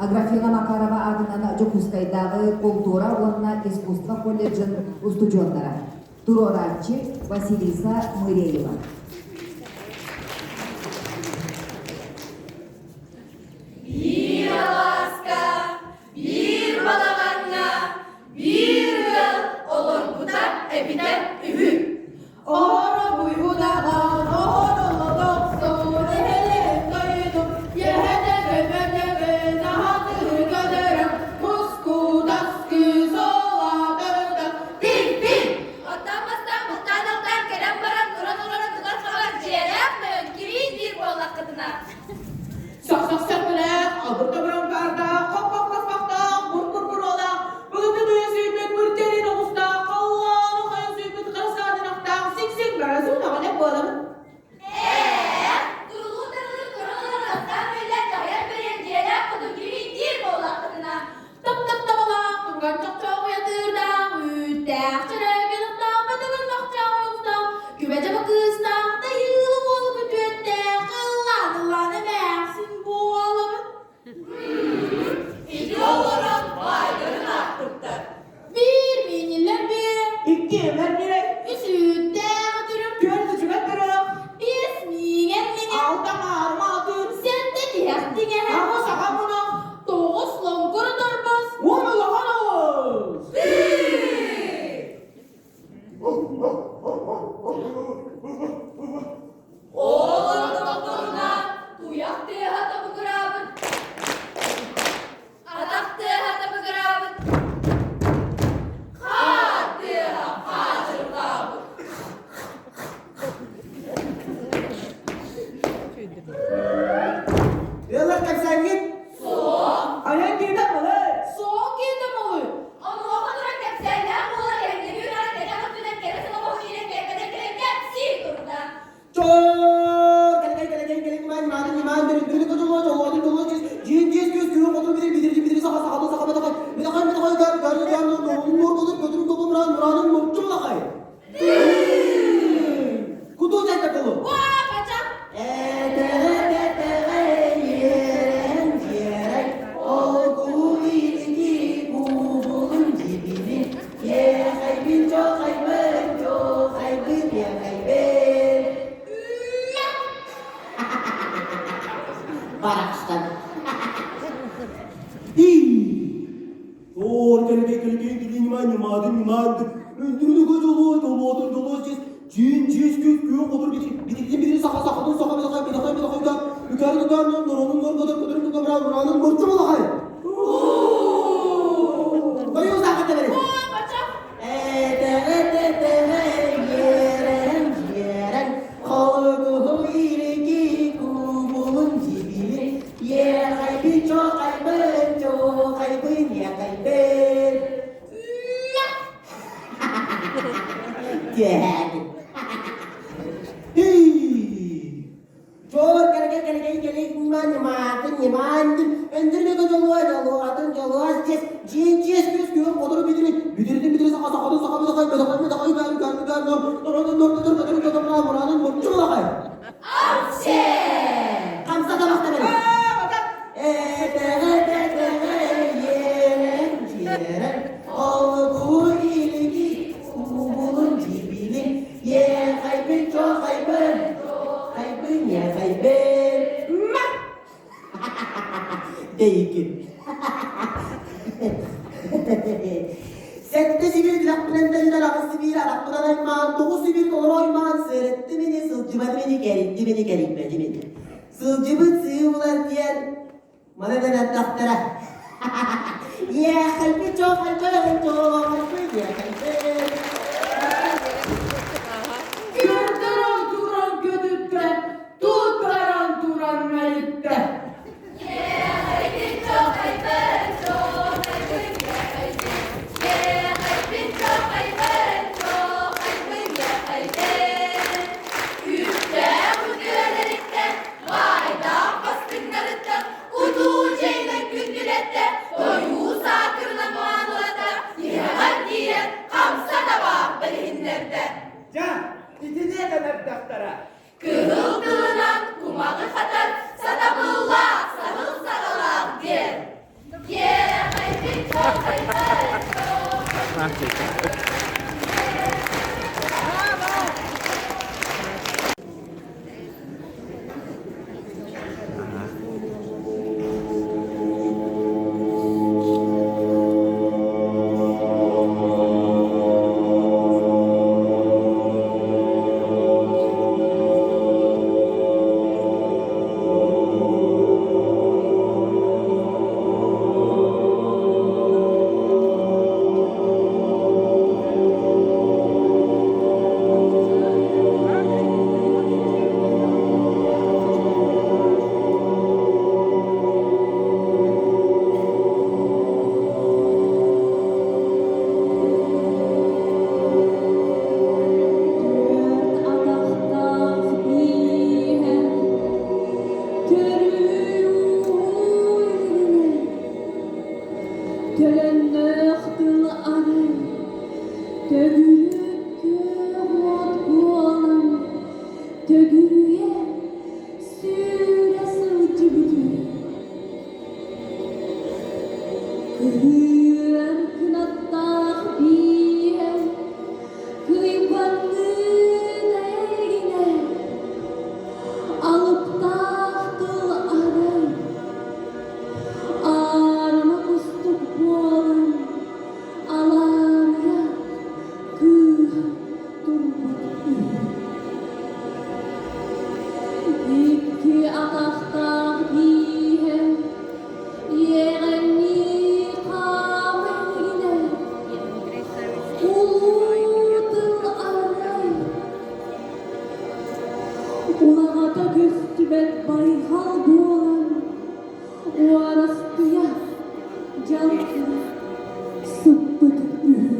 Аграфена Макарова аатынан Дьокуускайдааҕы култуура уонна искусство колледжын устудьуоннара. Туруорааччы Василиса Мыреева. Биир алааска, биир балаҕаҥҥа, биир ыал олорбута эбитэ үһү. Оҕоро буйунаҕан, оҕоролотохсун, эһэлэһин тойунум, иэһэтэ көмөтөбүн, аһатыы көдөрөм, мускутас кыыс олаатарда, Тик-тик! Оттон бастаан бултаан алтаан кэлэн баран туран олорон тутар хабар дьиэлээх нойон кириин диир буоллаххытына. Сах-сах-сах-билээх, албыр-табыран баардаах, хоп-хоп-хоспохтоох, бур-бур-буруолаах, былытыгыйа сүүрбүт мырдьарин оҕустаах, халлааны хайа сүүрбүт хара саадынахтаах, сик-сик бара суунаҕына буолабын. Ээ, турулуу-тарылыы туран олорон астаан үөллээн дьаһайар бэйэн дьиэлээх хотун кириин диир буоллаххытына. Тап-тап-табалаах, турган чохчоох уйатыырдаах, үүттээх чөрөөкөн аттаах, батыгын бахчаах ойуктаах, күбэ-дьаба кыыстаах, тайыылы уолу күтүөттээх, ыллаан-ыллаан эмээхсин буолабын. Ити олорон баайдарын аахпыттар. Биир мииниллэр биэ, Икки эмэр ньирэй, үс үүттээх өтүрүк, түөрт үчүгэй көрөх, биэс миигэн миҥэ, алта маарма атыыр, сэттэ тиһэх тиҥэһэ, аҕыс аҕа мунах, тоҕус лоҥкур торбос, уон улахан оҕус. Ол олордохторуна туйах тыаһа тобугураабыт, атах тыаһа табыгыраабыт, хаар тыаһа хаачырҕаабыт. Ыаллар кэпсээҥҥит? Суох. Айан киирдэ малый. Суох киирдэ малый. Онуоха туран кэпсээннээх буолар эһэҥнэри үрэҕин кэтэх өттүнэн кэрэ соломоһу киирэн кэлбэтэ кэлэн кэпсии турда. Чоор, кэлэгэй, кэлэгэй, кэлэг, ньымаан, ньымаатын, ньымаан, дөрүн, көтүлүө, чолуотун, чолуо, чис, дьиин, дьиэс, күөс, күөх, хотун, битир, битир, битир, саха, сахатын, саха, бэтахай, бэтахай, бэтахай, гар, гар, гар, нур, нур, көтүр, көтүр, көтүр, муран, муранын, мурчум, лахай. Кутуу чайта кулу. Уа, бача. Этэҕэ, тэтэҕэ, иэрэн, дьиэрэй, ол куу илики куубулун дьибили, иэхэйбин, чохайбын, чохайбын, иэхэйбин. Барахсан. Оор кэлэгэй кэлэгэй кили ньыма ньымаадын ньымаадын өндүрүнү көтөлуо толуотун толуо чиэс чиин чиэс күс күөх хотур битирдин битири саха сахатын саха битахай битахай битахайда үкәрин үкәрин норонун нор көтөр көтөрүн көтөр муранын мурчу булахай Баю саха табери Этэҕэ-тэтэҕэ иэрэн иэрэн холугуһу илики кубулун дьибили иэхэйбин чохайбын чохайбын иэхэйбин Түһээтим. Чоор кэрэгэй кэрэгэй кэлэй ньымаан ньымаатын ньымаан өндүрүнэ дьолуо дьолуотун дьолуос дьиэс дьиэн дьиэс күөс күөх хотуру бүтүрү бүтүрүтүн бүтүрү саха сахатын саха бытахай бытахай бытахай үкэр үкэр үкэр нор норотун нор нор нор нор нор муранын мурчу булахай Апсе! Хамса табахта бери Этэҕэ тэтэҕэ иэрэн дьиэрэн олгу илиги кубулун дьибили Иэхэйбин чохайбын, хайбын иэхэйбин. Ма! Дэйики. Сэттэ сибиир билэхпинэн тэһитэр аҕыс сибиир арахпынан аймаан, тоҕус сибиир толору аймаан, сырытты мини, сылдьыбат мини, кэрийди мини, кэрийбэти мини. Сылдьыбыт сыы булар диэн маны да эттэхтэрэ. Иэхэйбин чохайбын, чохайбын, иэхэйбин. Көрдөрөн туран көтүттэ, туттаран туран мэлиттэ. Иэхэйбин чохайбын, чохайбын, иэхэйбин. Иэхэйбин чохайбын, чохайбын, иэхэйбин. Үптээх үтүөлэриттэн, баайдаах бастыҥнарыттан Кутуу дьиэнэн күндүлэттэ, ойуу саакырынан маанылата, тиһэҕэр тиийэн хамса таба. Түөрт атахтаах бииһэ төрүү Төлөннөөх тыл арай төгүрүк күөх уот буолан төгүрүйэ сүүрэ сылдьыбытыы. Кыһыан кынаттаах бииһэ кыйбанныын эйигинэ алыптаах тыл арай Аарыма кустук буолан алаарыйа кыыһа турбут үһү. Икки атахтаах бииһэ иэҕэҥнии хаама илигинэ улуу тыл арай улаҕата көстүбэт байҕал буолан Уорастыйа дьалкыра сыппыт үһү.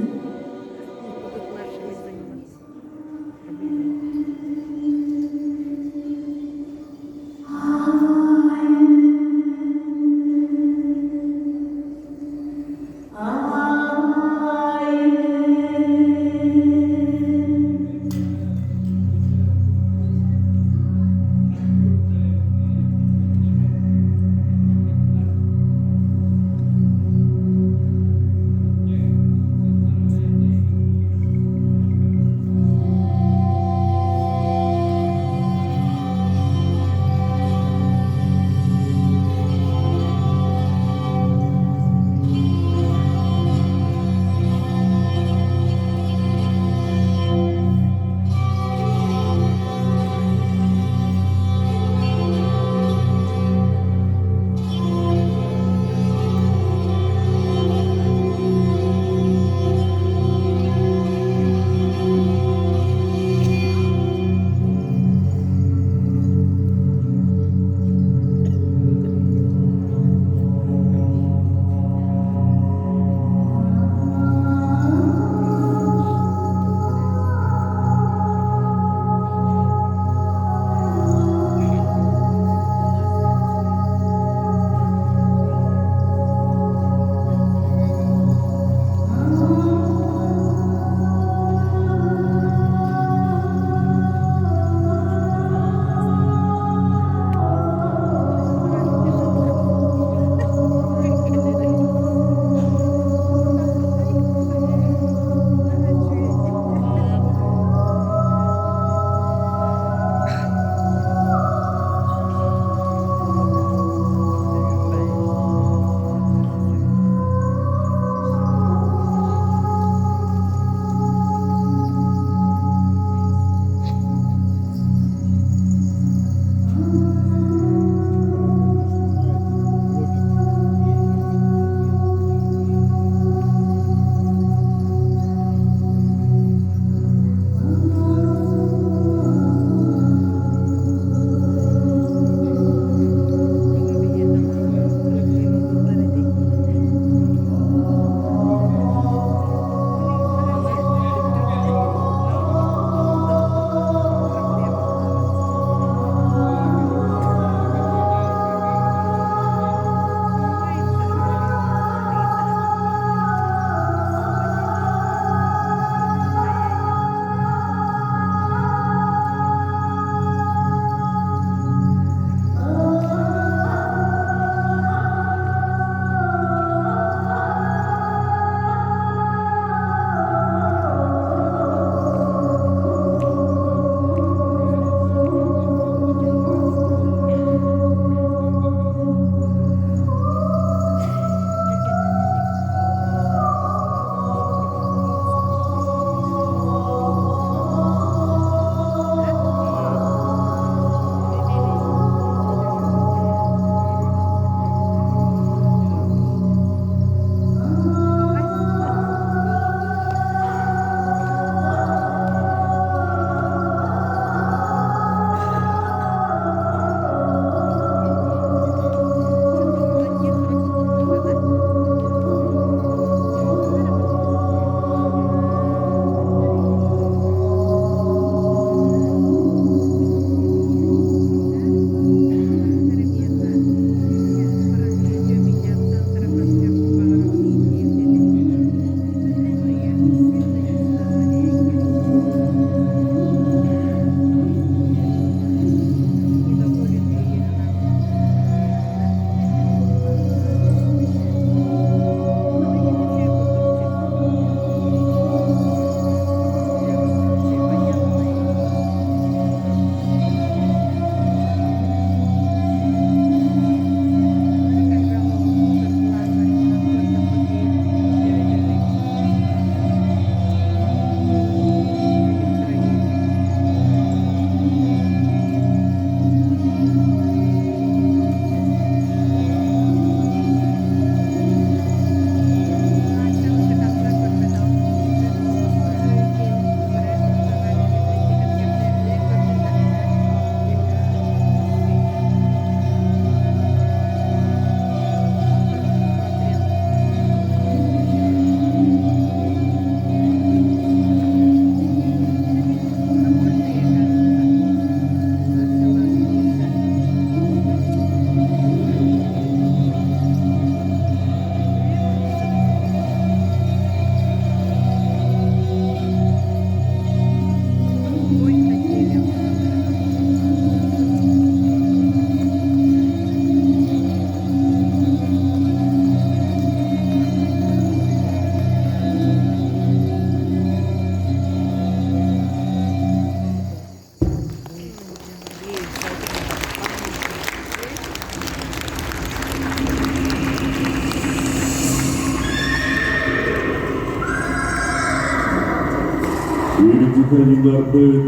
айыыларбыт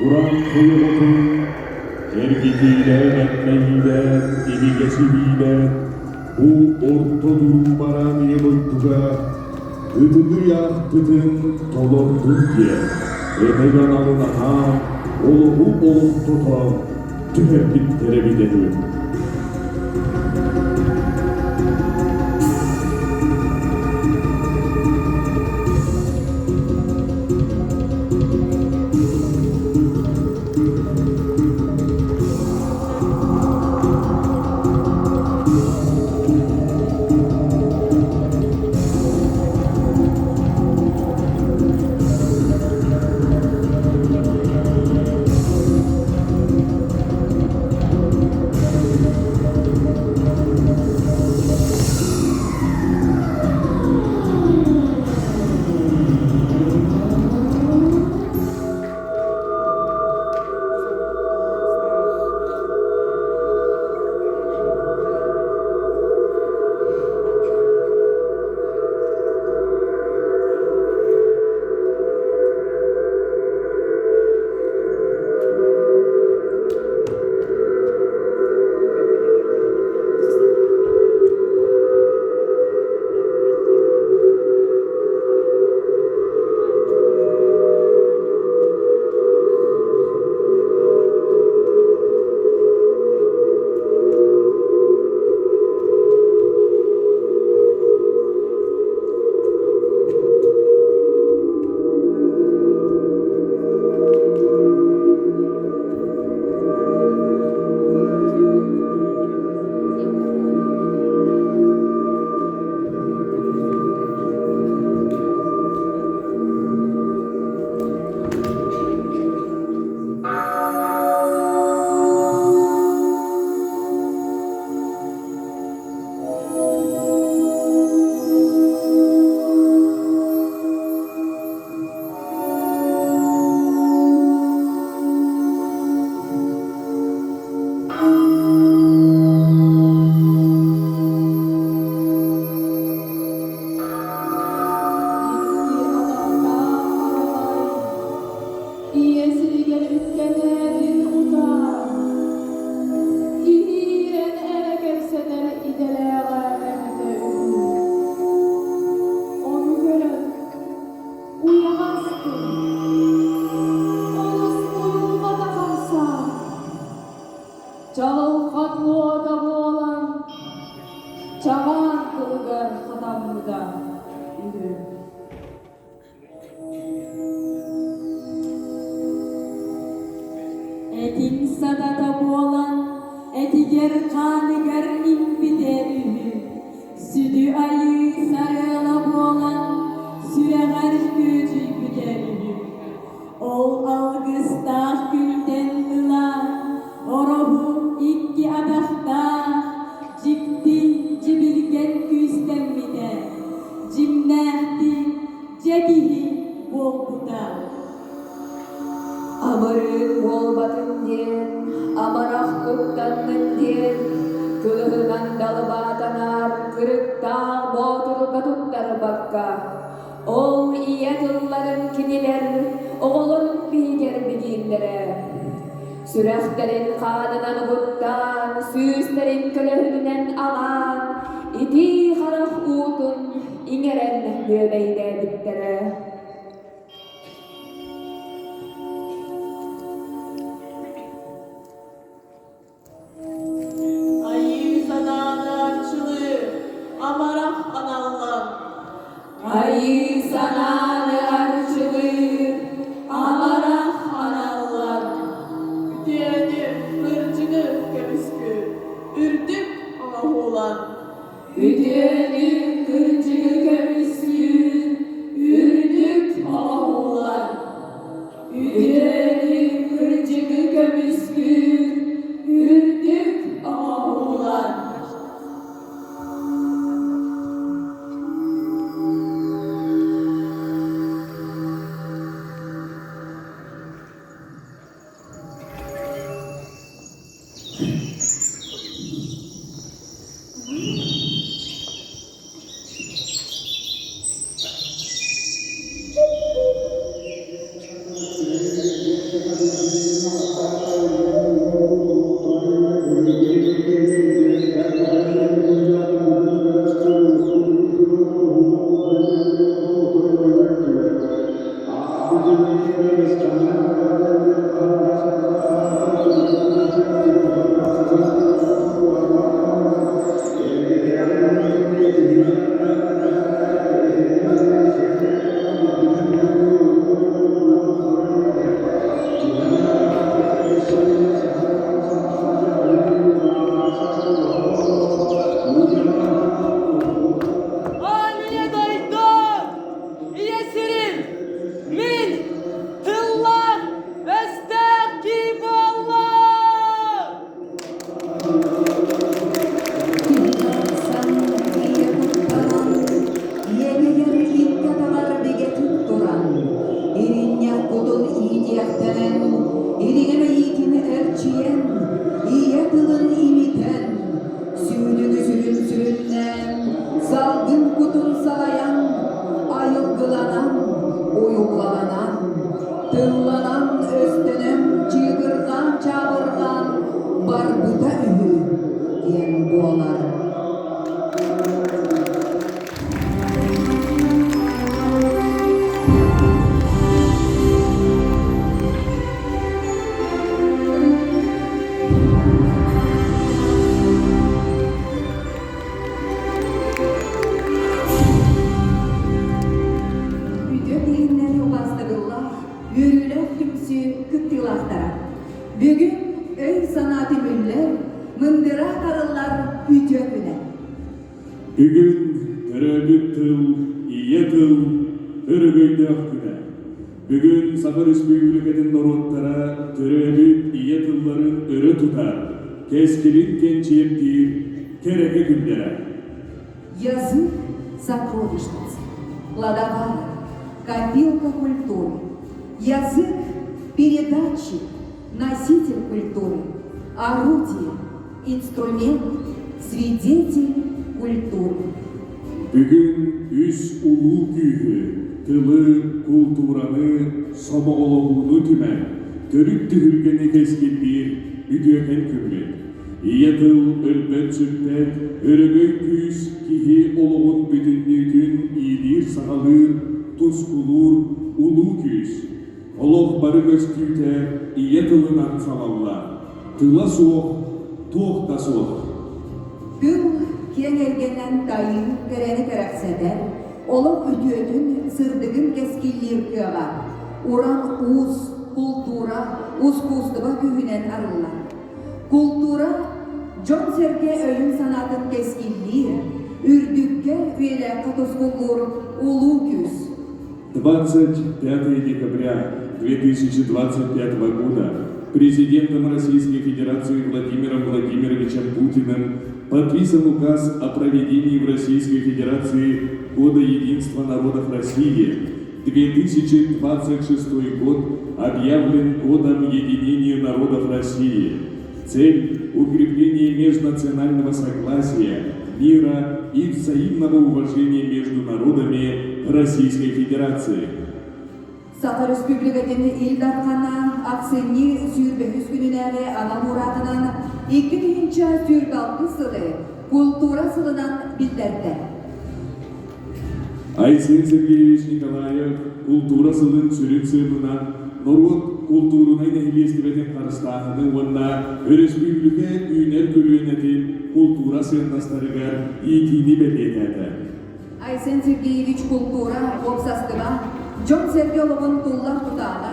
уран хойоҕотун эргитиилээн-эппэйиилээн, имигэс илиилээн бу орто дуруу бараан ийэ дойдуга ытыгый аахпытын толордун диэн этэгэ аналын анаан олоҕу олохтото түһэрбиттэр эбитэ үһү. Икки атахтаах араҕай, ийэ сиригэр үктэнээтин утаар, иһиирэн эрэ кэпсэтэр идэлээҕэ эбитэ үһү. Ону көрөн, уйаҕас күн, олус уйулҕата хамсаан, чаҕылхан уота буолан, чаҕаан тылыгар хатаммыта үһү. Этиҥ сатата буолан, этигэр-хааныгар иҥпитэ үһү. Сүдү айыы сарыала буолан, сүрэҕэр күөдьүйбүтэ үһү. Ол алгыстаах күнтэн ыла ороһу икки атахтаах дьикти дьибилгэн күүстэммитэ, дьиҥнээхтик дьэ киһи буолбута. Амырыын буолбатын диэн, амарах куттаннын диэн, кылыһынан далбаатанар кырыктаах боотурга туттарбакка, ол ийэ тылларын кинилэр оҕолорун биһигэр бигииллэрэ. Сүрэхтэрин хаанынан угуттаан, сүүстэрин көлөһүнүнэн аҕаан, итии харах уутун иҥэрэн бүөбэйдээбиттэрэ. Айыы санааны арчылыы, амарах аналлан. Айыы санааны арчылыыр, амарах аналлан. Үтүөнү, кырдьыгы көмүскүүр, үрдүк оҥоһуулан. Үтүөнү, кырдьыгы көмүскүүр, үрдүк оҥоһуулан. Үтүөнү, кырдьыгы көмүскүүр, үрдүк оҥоһуулан. Бүгүн төрөөбүт тыл, ийэ тыл өрөгөйдөөх күнэ. Бүгүн Саха Өрөспүүбүлүкэтин норуоттара төрөөбүт ийэ тылларын өрө тутар, кэскилин кэнчиэрдиир кэрэкэ күннэрэ. Язык – сокровищница, кладовая, копилка культуры. Язык – передатчик, носитель культуры, орудие, инструмент, свидетель культуры. Бүгүн үс улуу күүһү, тылы, култуураны, сомоҕолоһууну түмэн, төрүт түһүлгэни кэскиллиир үтүөкэн күммүт. Ийэ тыл өлбөт-сүппэт, өрөгөй күүс киһи олоҕун бүтүннүүтүн иилиир-саҕалыыр, тускулуур улуу күүс. Олох бары көстүүтэ ийэ тылынан салаллар. Тыла суох, туох да суох. Тыл киэҥ эйгэнэн тайыы кэрэни кэрэхсэтэр, олох үтүөтүн, сырдыгын кэскиллиир кыаҕа, уран уус, култуура, ускуустуба күүһүнэн арыллар. Култуура дьон-сэргэ өйүн-санаатын кэскиллиир, үрдүккэ, үйэлээххэ тускуллуур улуу күүс. 25 декабря 2025 года президентом Российской Федерации Владимиром Владимировичем Путиным подписан указ о проведении в Российской Федерации Года единства народов России. 2026 год объявлен Годом единения народов России. Цель – укрепление межнационального согласия, мира и взаимного уважения между народами Российской Федерации. Саха Республикатын Ил Дархана ахсынньы сүүрбэһис күнүнээҕи анал уураатынан 2026 сылы култуура сылынан биллэрдэ. Айсен Сергеевич Николаев култуура сылын сүрүн сыалынан норуот култуурунай нэһилиэстибэтин харыстааһыны уонна өрөспүүбүлүкэ үүнэр көлүөнэтин култуура сыаннастарыгар иитиини бэлиэтээтэ. Айсен Сергеевич култуура уопсастыба дьон-сэргэ олоҕун туллар тутааҕа,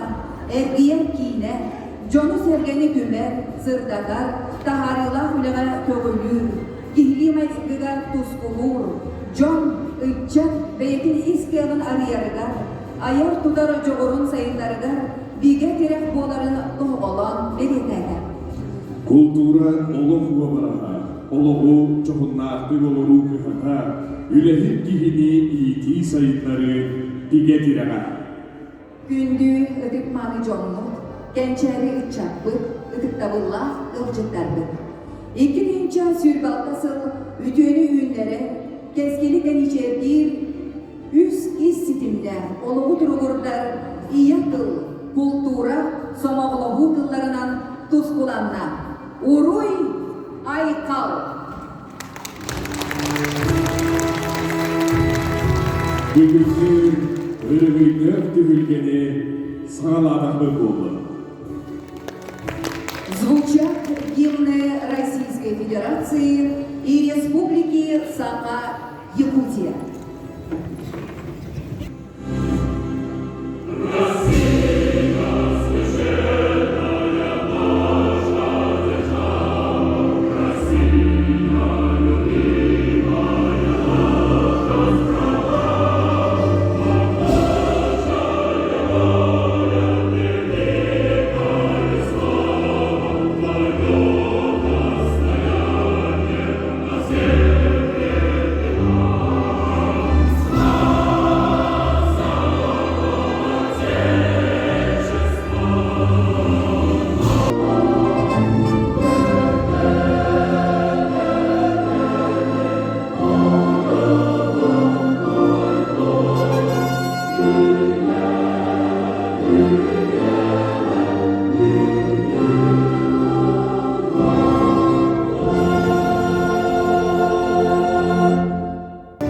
эргийэр киинэ, дьону-сэргэни түмэр, сырдатар, таһаарыылаах үлэҕэ көҕүлүүр, киһилии майгыга тускулуур, дьон, ыччат бэйэтин ис кыаҕын арыйарыгар, айар-тутар дьоҕурун сайыннарыгар бигэ тирэх буоларын тоһоҕолоон бэлиэтээтэ. Култуура олох уобараһа, олоҕу дьоһуннаахтык олоруу кыһата, үлэһит киһини иитии-сайыннарыы бигэ тирэҕэ. Күндү ытык-мааны дьоммут, кэнчээри ыччаппыт, ытыктабыллаах ыалдьыттарбыт! 2026 сыл үтүөнү үүннэрэр, кэскили кэничээрдиир үс ис ситимнээх олоҕу туругурдар ийэ тыл, култуура, сомоҕолоһуу тылларынан тускуланна. Уруй! Айхал! Бүгүҥҥү өрөгөйдөөх түһүлгэни саҕалаатахпыт буолла. Звучат гимны Российской Федерации и Республики Саха-Якутия.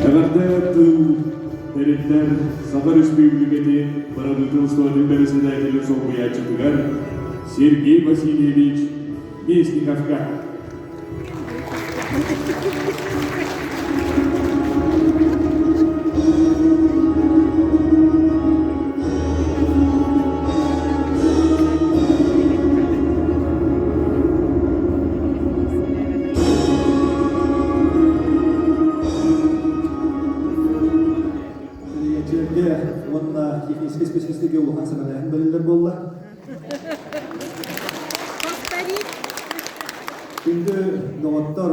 Эҕэрдэ тыл тэриллэр Саха Өрөспүүбүлүкэтин Бырабыыталыстыбатын бэрэссэдээтэлин солбуйааччытыгар Сергей Васильевич Местниковка. техническэй специалистарга улахан сэмэлээһин бэриллэр буолла. Күндү доҕоттор,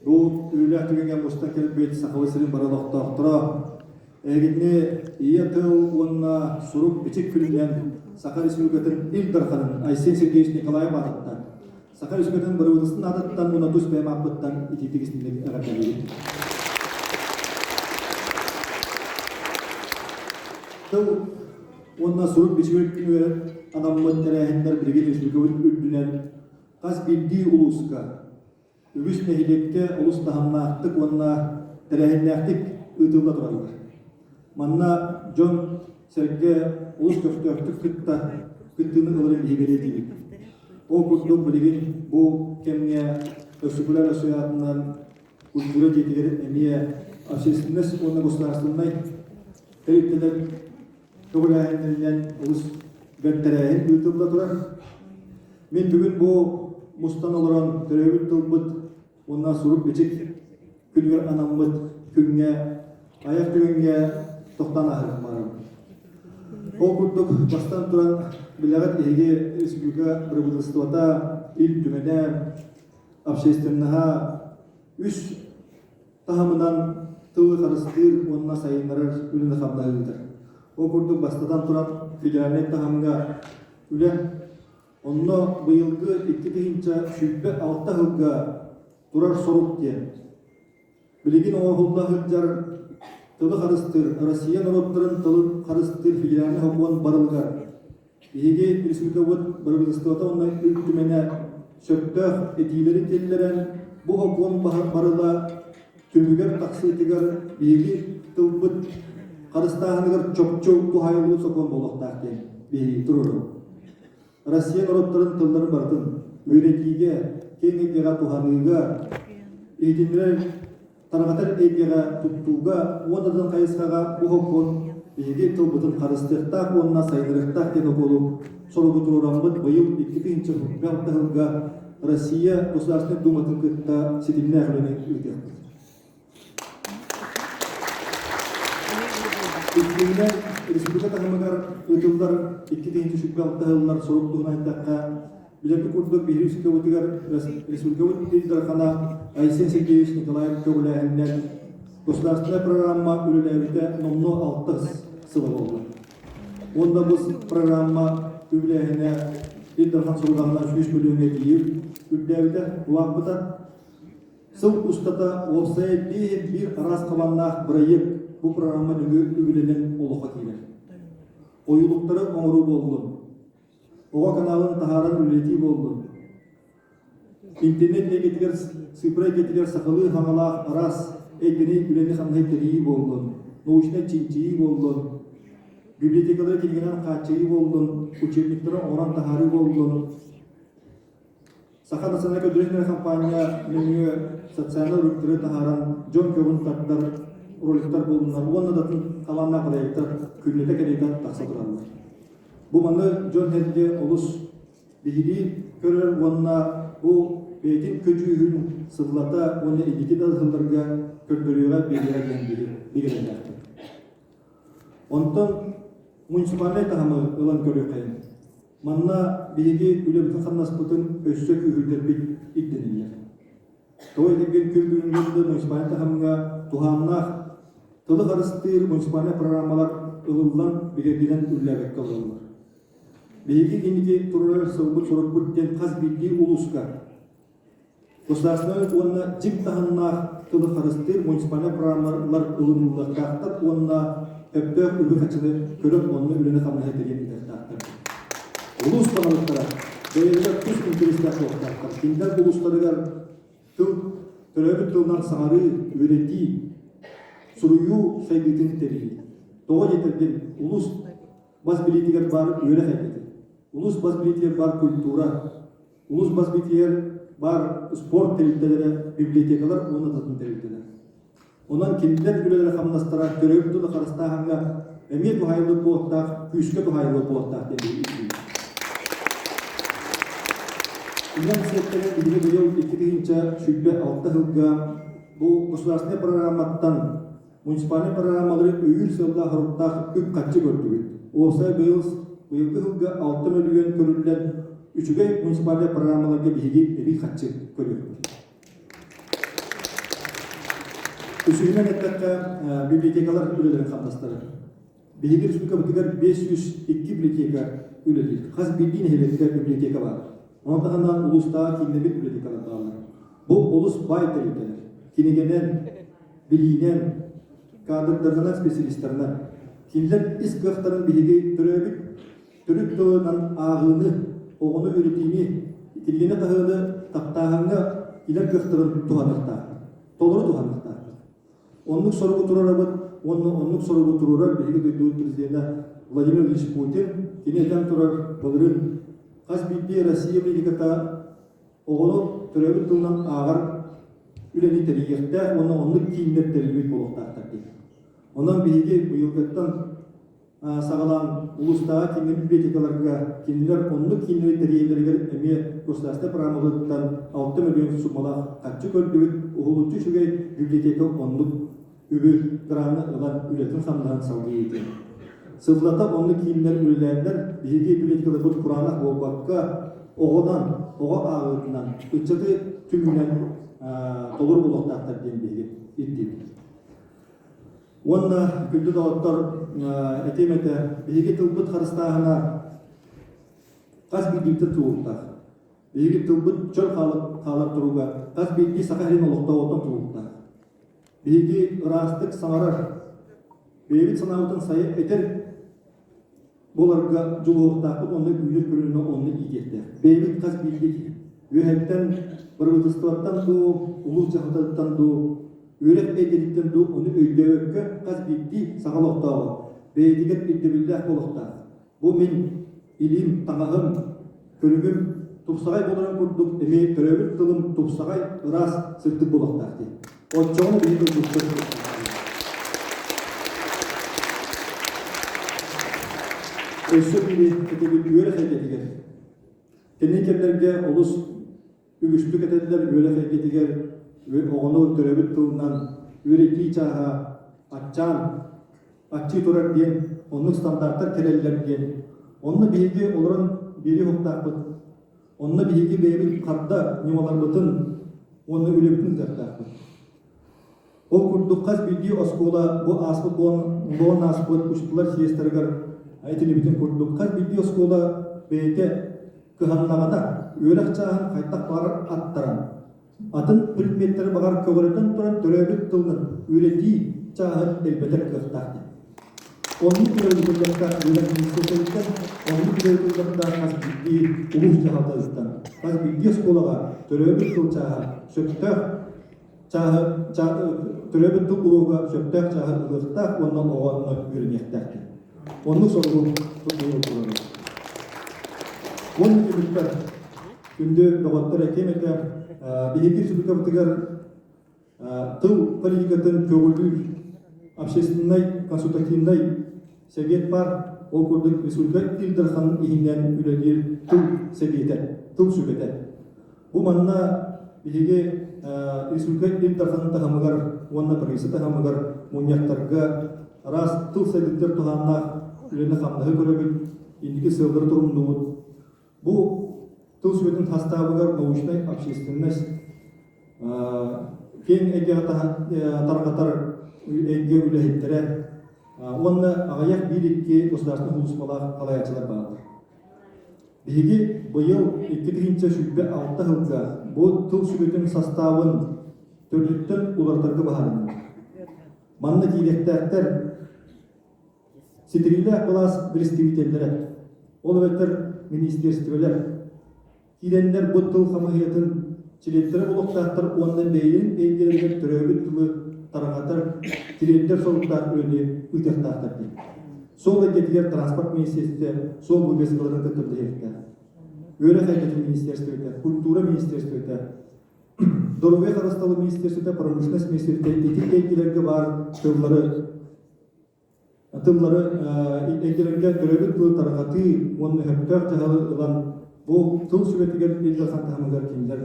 бу үлэлээх түгэҥҥэ мустан кэлбит Сахабыт сирин бары олохтоохторо, эһигини Ийэ тыл уонна сурук-бичик күнүнэн Саха Республикатын Ил Дарханын Айсен Сергеевич Николаев аатыттан, Саха Республикатын Бырабыыталыстыбатын аатыттан уонна тус бэйэм ааппыттан итиитик истиҥник эҕэрдэлиибин. Тыл уонна сурук-бичик күнүгэр анаммыт тэрээһиннэр билигин республикабыт үрдүнэн хас биирдии улууска, үгүс нэһилиэккэ олус таһымнаахтык уонна тэрээһиннээхтик ыытылла тураллар. Манна дьон-сэргэ олус көхтөөхтүк кытта кыттыыны ыларын биһиги бэлиэтиибит. Ол курдук билигин бу кэмҥэ Өссүкүлэр ассоциатынан культура дьиэтигэр эмиэ общественность уонна государственнай тэрилтэлэр көҕүлээһиннэринэн олус бэрт тэрээһин ыытылла турар. Мин бүгүн бу мустан олорон төрөөбүт тылбыт уонна сурук-бичик күнүгэр анаммыт күҥҥэ айах түгэҥҥэ тохтоон ааһыахпын баҕарабын. Ол курдук бастан туран билэҕит эһиги республика бырабыыталыстыбата, Ил Түмэнэ, общественноһа үс таһымынан тылы харыстыыр уонна сайыннарар үлэни хамнаһы ыытар. Ол курдук бастатан туран федеральнай таһымҥа үлэ онно быйылгы 2026 сылга турар сорук диэн билигин оҥоһулла сылдьар тылы харыстыыр Россия норуоттарын тылын харыстыыр федеральнай сокуон барылыгар Биһиги республикабыт бырабыыталыстыбата уонна Ил Түмэнэ сөптөөх этиилэри киллэрэн, бу сокуон барыла түмүгэр тахсыытыгар биһиги тылбыт харыстааһыныгар чопчу туһаайыллыбыт сокуон буолуохтаах диэн биһиги туруорабыт. Россия норуоттарын тылларын барытын үөрэтиигэ, киэҥ эйгэҕэ туһаныыга, иһитиннэрэр тарҕатар эйгэҕэ туттууга уонна да хайысхаҕа бу сокуон биһиги тылбытын харыстыахтаах уонна сайыннарыахтаах диэн укуолу соругу туруораммыт быйыл 2006 сылга Россия Государственнай Думатын кытта ситимнээх үлэни ыытыахпыт. Иккиһинэн, республика таһымыгар ыытыллар 2006 сыллар сорук туһунан эттэххэ, Билэрбит курдук, биһиги республикабытыгар республикабыт Ил Дархана Айсен Сергеевич Николаев көҕүлээһининэн государственнай программа үлэлээбитэ номнуо алтыс сыла буолла. Уонна бу программа үбүлээһинэ Ил Дархан сорудаҕынан 100 мөлүйүөҥҥэ тиийэр үрдээбитэ, улааппыта. Сыл устата уопсайа биир араас хабаннаах бырайыак бу программа нөҥүө үбүлэнэн олоххо киирэр. Ойуулуктары оҥоруу буоллун, Оҕо каналын таһааран үлэлэтии буоллун. Интернет эйгэтигэр, цифра эйгэтигэр сахалыы хаҥалаах араас эйгэни үлэни-хамнаһы тэрийии буоллун, научнай чинчийии буоллун, библиотекалары кинигэнэн хааччыйыы буоллун, учебниктары оҥорон таһаарыы буоллун, Саха национальнай көрдөрүүтүнэр хампаанньа нөҥүө социальнай роликтары таһааран дьон көҕүн тардар роликтар буоллуннар уонна да атын талааннаах проектар күннэтэ кэриэтэ тахса тураллар. Бу маны дьон-сэргэ олус биһирии көрөр уонна бу бэйэтин көдьүүһүн сыллата уонна инники да сылларга көрдөрүөҕэ биэриэҕэ диэн биһирэмнээхпит. Онтон муниципальнай таһымы ылан көрүөххэйиҥ. Манна биһиги үлэбитин-хамнаспытын өссө күүһүрдэрбит ирдэниллэр. Тоҕо этэргин күн бүгүҥҥү муниципальнай таһымҥа туһааннаах тылы харыстыыр муниципальнай программалар ылыллан бигэргэнэн үлэлээбэккэ олороллор. Биһиги инники турар сылбыт-сорукпут диэн хас биирдии улууска Государственнай уонна дьиҥ таһымнаах тылы харыстыыр муниципальнай программалар ылыныллыахтаахтар уонна сөптөөх үбү-харчыны көрөн онно үлэни-хамнаһы тэрийэн ыытыахтаахтар. Улуус баһылыктара бэйэлэрэ тус интэриэстээх буолуохтаахтар. Кинилэр улуустарыгар тыл, төрөөбүт тылынан саҥарыы, үөрэтии, суруйуу сайдыытын тэрийии. Тоҕо диэтэргин, улуус бас билиитигэр баар үөрэх эйгэтэ, улуус бас билиитигэр баар культура, Улуус бас билиитигэр баар спорт тэрилтэлэрэ, библиотекалар уонна да атын тэрилтэлэр. Онон кинилэр үлэлэрэ-хамнастара төрөөбүт тылы харыстааһыҥҥа эмиэ туһаайыллыбыт буолуохтаах, күүскэ туһаайыллыбыт буолуохтаах диэн ирдиибит. Инньэ сиэттэрэн биһиги быйыл 2026 сылга бу государственнай программаттан Муниципальнай программалары өйүүр сыаллаах-соруктаах үп-харчы көрдүбүт. Уопсай быйыл быйылгы сылга 6 мөлүйүөн көрүллэн, үчүгэй муниципальнай программаларга биһиги эбии харчы көрүөхпүт. Үсүһүнэн эттэххэ, библиотекалар үлэлэрин хамнастара. Биһиги республикабытыгар 502 библиотека үлэлиир. Хас биирдии нэһилиэккэ библиотека баар. Ону таһынан улуустааҕы кииннэммит библиотекалар бааллар. Бу олус баай тэрилтэлэр. Кинигэнэн, билиинэн, кадрдарынан, специалистарынан. Кинилэр ис кыахтарын биһиги төрөөбүт төрүт тылынан ааҕыыны, оҕону үөрэтиини, кинигэни хаһыаны таптааһыҥҥа илэр кыахтарын туһаныахтаахпыт. Толору туһаныахтаахпыт. Оннук соругу турарабыт уонна оннук соругу туруорар биһиги дойдубут президенэ Владимир Владимирович Путин кини этэн турар былырыын хас биирдии Россия политиката оҕону төрөөбүт тылынан ааҕар үлэни тэрийиэхтээх уонна оннук кииннэр тэриллибит буолуохтаахтар диэн. Онон биһиги быйылгыттан саҕалаан улуустааҕы кииннэр библиотекаларга кинилэр оннук кииннэри тэрийэллэригэр эмиэ государственнай программаларыттан 6 мөлүйүөн суммалаах харчы көрдүбүт. Уһулуччу үчүгэй библиотека оннук үбү граны ылан үлэтин-хамнаһын салгыы ыытыа. Сыллата оннук кииннэр үлэлээннэр биһиги библиотекаларбыт кураанах буолбакка оҕонон, оҕо ааҕыытынан, ыччаты түмүнэн толору буолуохтаахтар диэн биһиги ирдиибит. Уонна күндү доҕоттор, этиэм этэ, биһиги тылбыт харыстааһына хас биирдиибитин тулуктаах. Биһиги тылбыт чөл хаалар туруга хас биирдии саха сирин олохтооҕуттан тулуктаах. Биһиги ыраастык саҥарар, бэйэбит санаабытын сайа этэр буоларга дьулуһуохтаахпыт уонна үүнэр көлүөнэ онно иитиэхтээх. Бэйэбит хас биирдии киһи. Үөһэттэн, бырабыыталыстыбаттан дуу, улуус дьаһалтатыттан дуу, үөрэх эйгэтиттэн дуу ону өйдөөбөккө хас биирдии саха олохтооҕо бэйэтигэр ирдэбиллээх буолуохтаах. Бу мин илиим, таҥаһым, көрүҥүм тупсаҕай буоларын курдук эмиэ төрөөбүт тылым тупсаҕай, ыраас, сырдык буолуохтаах дии. Оччоҕуна биһиги тылбыт Өссө биири этэбит үөрэх эйгэтигэр. Кэнники кэмнэргэ олус үгүстүк этэллэр үөрэх эйгэтигэр оҕону төрөөбүт тылынан үөрэтии чааһа аччаан аччыы турар диэн оннук стандартар кэлэллэр диэн. Онно биһиги олорон биэриэх уохтаахпыт. Онно биһиги бэйэбит харда ньымаларбытын уонна үлэбитин ыытыахтаахпыт. Ол курдук хас биирдии оскуола бу ааспыт буолан ааспыт учууталлар съезтэригэр этилибитин курдук хас биирдии оскуола бэйэтэ кыһаннаҕына үөрэх чааһын хайдах баҕарар аттаран атын предметтэри баҕар көҕүрэтэн туран төрөөбүт тылынан үөрэтии чааһын элбэтэр кыахтаах диэн. Оннук үлэ ыытыллыахтаах үөрэх министиэристибэтиттэн, оннук үлэ ыытыллыахтаах хас биирдии улуус дьаһалтатыттан, хас биирдии оскуолаҕа төрөөбүт тыл чааһа сөптөөх чааһы төрөөбүт тыл уруога сөптөөх чааһы ылыахтаах уонна оҕо онно үөрэниэхтээх диэн. Оннук соругу туруорабыт. Уонна түмүкпэр күндү доҕоттор этиэм этэ, биһиги республикабытыгар тыл политикатын көҕүлүүр общественнай консультативнай сэбиэт баар. Ол курдук республика Ил Дархан иһинэн үлэлиир тыл сэбиэтэ, тыл сүбэтэ. Бу манна биһиги республика Ил Дарханын таһымыгар уонна правительство таһымыгар мунньахтарга араас тыл сайдыытыгар туһааннаах үлэни-хамнаһы көрөбүт, инники сыаллары торумнуубут. Бу тыл сүбэтин хастаабыгар научнай общественность киэҥ эйгэҕэ тарҕатар эйгэ үлэһиттэрэ уонна аҕыйах биир-икки государственнай сулууспалаах салайааччылар бааллар. Биһиги быйыл 2026 сылга бу тыл сүбэтин састаабын төрдүттэн уларытарга быһаарынныбыт. Манна киириэхтээхтэр ситириилээх былаас представителлэрэ, ол эбэтэр министиэристибэлэр киирэннэр бу тыл хамыыһыйатын чилиэттэрэ буолуохтаахтар уонна бэйэлэрин эйгэлэригэр төрөөбүт тылы тарҕатар, тириэрдэр соруктаах үлэни ыытыахтаахтар диэн. Суол эйгэтигэр транспорт министиэристибэтэ суол вывескаларын кытта үлэлиэхтээх. Үөрэх эйгэтин министиэристибэтэ, культура министиэристибэтэ, доруобуйа харыстабыл министиэристибэтэ, промышленность министиэристибэтэ ити эйгэлэргэ баар тыллары тыллары эйгэлэргэ төрөөбүт тылы тарҕатыы уонна сөптөөх дьаһалы ылан бу тыл сүбэтигэр Ил Дархан таһымыгар кинилэр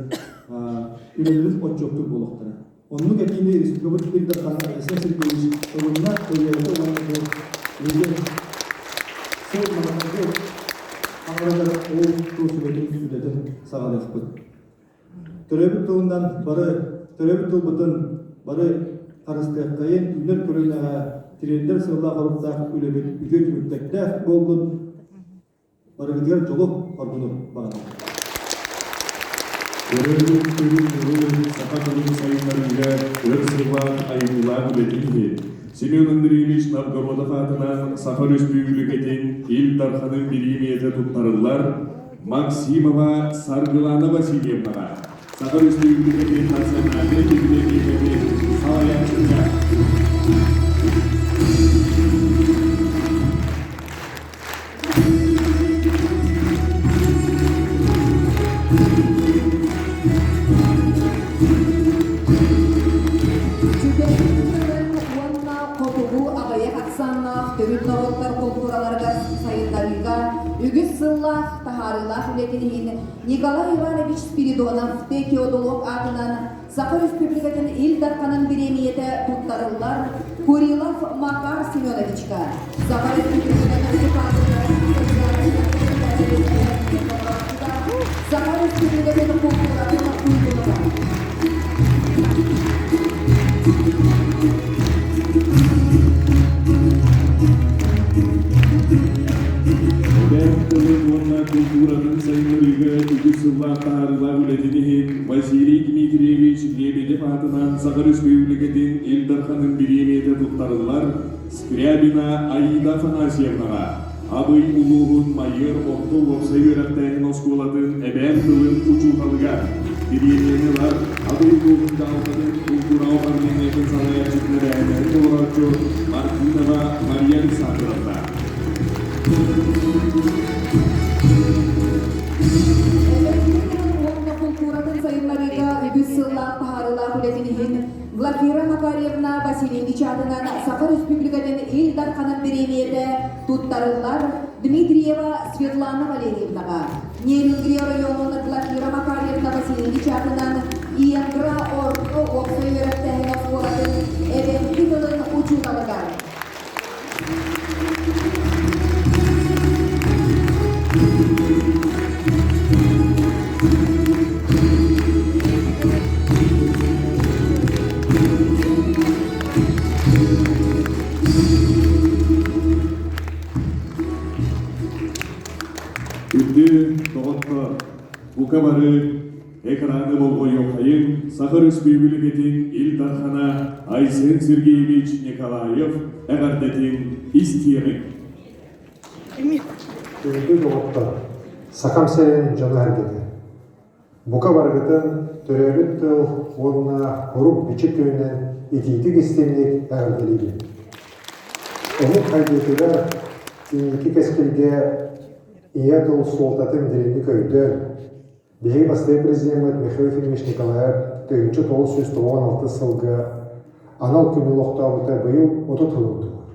үлэлэрин отчуоттуур буолуохтара. Оннук этиини республикабыт Ил Дархана Айсен Сергеевич ылынна, өйөөтө уонна бу билигин сыл маҥнайгы аҥарыгар ол тыл сүбэтин үлэтин саҕалыахпыт. Төрөөбүт тылынан бары төрөөбүт тылбытын бары харыстыаххайын, үүнэр көлүөнэҕэ тириэрдэр сыаллаах-соруктаах үлэбит үтүө түмүктэрдээх буоллун, барыгытыгар дьолу, оргуну баҕарабын. Төрөөбүт тылын тылын саха тылын сайыннарыыга өр сыллаах айымньылаах үлэтин иһин Семен Андреевич Новгородов аатынан Саха Өрөспүүбүлүкэтин Ил Дарханын бириэмийэтэ туттарыллар Максимова Саргылана Васильевнаҕа Саха Өрөспүүбүлүкэтин национальнай бибилэтиэкэтин салайааччыта. Түбэһин тылын уонна хотугу аҕыйах ахсааннаах төрүт норуоттар култуураларыгар сайыннарыыга үгүс сыллаах таһаарыылаах үлэтин иһин Николай Иванович Спиридонов Теодолог аатынан Саха Республикатын Ил Дарханын бириэмийэтэ туттарыллар Курилов Макар Семеновичка, Саха Республикатын Саха Республикатын култууратын туйгунугар. Эбээн тылын уонна култууратын сайыннарыыга үгүс сыллаах таһаарыылаах үлэтин иһин Василий Дмитриевич Лебедев аатынан Саха Өрөспүүбүлүкэтин Ил Дарханын бириэмийэтэ туттарыллар Скрябина Аида Афанасьевнаҕа Абый улууһун Майыар орто уопсай үөрэхтээһин оскуолатын эбээн тылын учууталыгар бириэмийэни ылар Абый улууһун дьаһалтатын култуураҕа управлениетын салайааччытын эбээһинэһин толорооччу Мартынова Мария Александровна. Эбэҥки тылын уонна култууратын сайыннарыыга үгүс сыллаах таһаарыылаах үлэтин иһин Глафира Макарьевна Васильевич аатынан Саха Республикатын Ил Дарханын бириэмийэтэ туттарыллар Дмитриева Светлана Валерьевнаҕа, Нерюнгри оройуонун Глафира Макарьевна Васильевич аатынан Иенгра орто уопсай үөрэхтээһин оскуолатын эбэҥки тылын учууталыгар. Күндү доҕоттор, бука бары экраны болҕойуоххайыҥ Саха Өрөспүүбүлүкэтин Ил Дархана Айсен Сергеевич Николаев эҕэрдэтин истиэҕиҥ. Күндү доҕоттор, Сахам сирин дьоно-сэргэтэ! Бука барыгытын төрөөбүт тыл уонна урук-бичик күнүнэн итиитик-истиҥник эҕэрдэлиибин. Омук хайдыытыгар инники кэскилгэ ийэ тыл суолтатын дириҥник өйдөөн, биһиги бастакы президеммит Михаил Ефимович Николаев 1996 сылга анал күнү олохтообута быйыл 30 сылын туолар.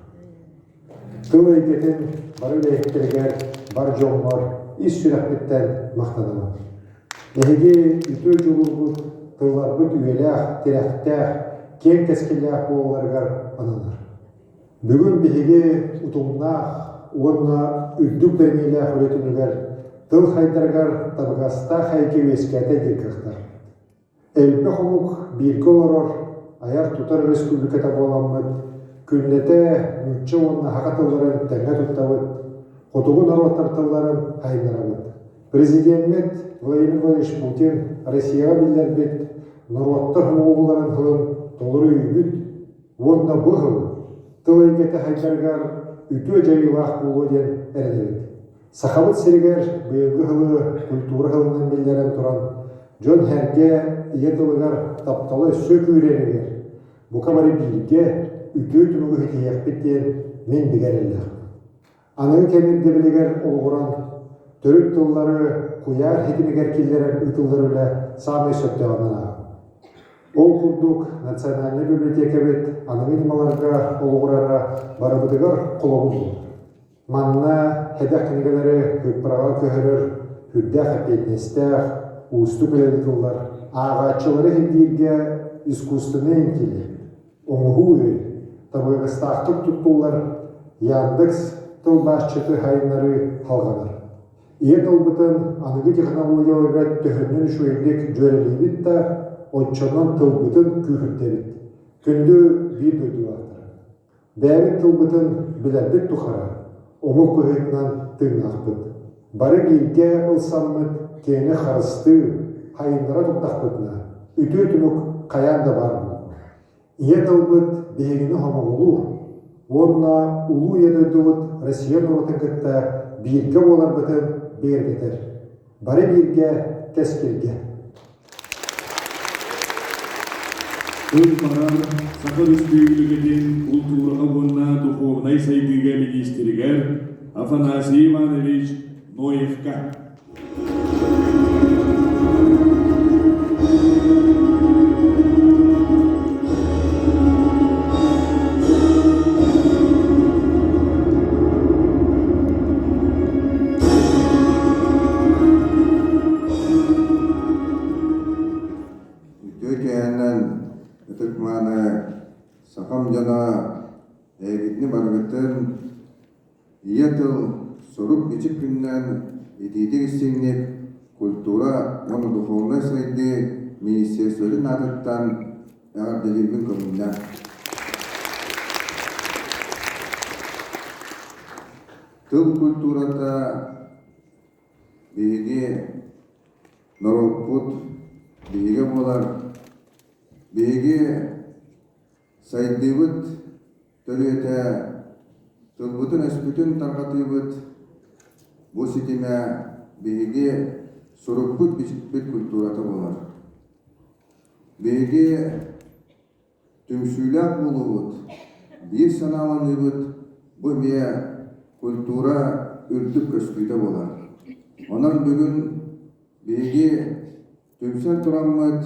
Тыл эйгэтин бары үлэһиттэригэр, бар дьоммор ис сүрэхпиттэн махтанабын. Эһиги үтүө дьулуургут тылларбыт үйэлээх, тирэхтээх, киэҥ кэскиллээх буолалларыгар ананар. Бүгүн биһиги утумнаах уонна үрдүк бэриниилээх үлэ түмүгэр тыл хайдарыгар табыгастаах эйгэ үөскээтэ диир кыахтаахпыт. Элбэх омук бииргэ олорор, айар-тутар республиката буоламмыт, күннэтэ нуучча уонна саха тылларын тэҥҥэ туттабыт, хотугу норуоттар тылларын сайыннарабыт. Президеммит Владимир Владимирович Путин Россияҕа биллэрбит норуоттар сомоҕолууларын сылын толору өйүүбүт уонна бу сыл тыл эйгэтэ сайдарыгар үтүө дьайыылаах буолуо диэн эрэнэбит. Сахабыт сиригэр быйылгы сылы культура сылынан биллэрэн туран, дьон-сэргэ ийэ тылыгар таптала өссө күүрэригэр, бука бары бииргэ үтүө түмүгү ситиһиэхпит диэн мин бигэ эрэллээхпин. Аныгы кэм ирдэбилигэр олоҕуран, төрүт тыллары куйаар ситимигэр киллэрэр ыытыллар үлэ саамай сөптөөҕүнэн ааҕабын. Ол курдук, Национальнай библиотекабыт аныгы ньымаларга олоҕурара барыбытыгар холобур буолар. Манна сэдэх кинигэлэри сыыппараҕа көһөрөр сүрдээх эппиэтинэстээх, уустук үлэ ыытыллар. Ааҕааччылары ирдииргэ искусственнай интеллект, оҥоһуу өй табыгастаахтык туттуллар Яндекс тылбаасчыты сайыннарыы салҕанар. Ийэ тылбытын аныгы технологияларга төһөннөн үчүгэйдик дьүөрэлиибит да, оччонон тылбытын күүһүрдэбит. Күндү биир дойдулаахтара! Бэйэбит тылбытын билэрбит тухары омук быһыытынан тыыннаахпыт. Бары бииргэ ылсаммыт киэҥи харыстыы, хайыннара турдахпытына, үтүө түмүк хайаан да баар буолуо. Ийэ тылбыт биһигини хомоҕолуур уонна улуу ийэ дойдубут Россия норуотун кытта бииргэ буоларбытын бигэргэтэр. Бары бииргэ кэскилгэ! Тыл барар Саха Өрөспүүбүлүкэтин култуураҕа уонна духуобунай сайдыыга миниистиригэр Афанасий Иванович Ноевка. Үтүө киэһэнэн ытык-мааны сахам дьоно эйигитини барыгытын ийэ тыл сурук-бичик күнүнэн итиитик-истиҥник культура уонна духовнай сайдыы министерствотын аатыттан эҕэрдэлиирбин көҥүллээн. Тыл культурата биһиги норуоппут биһигэ буолар. Биһиги сайдыыбыт төрүөтэ, тылбытын-өспүтүн тарҕатыыбыт бу ситимэ биһиги сурукпут-бичикпит культурата буолар. Биһиги Түмсүүлээх буолуубут, биир санааланыыбыт бу эмиэ культура үрдүк көстүүтэ буолар. Онон бүгүн биһиги түмсэн тураммыт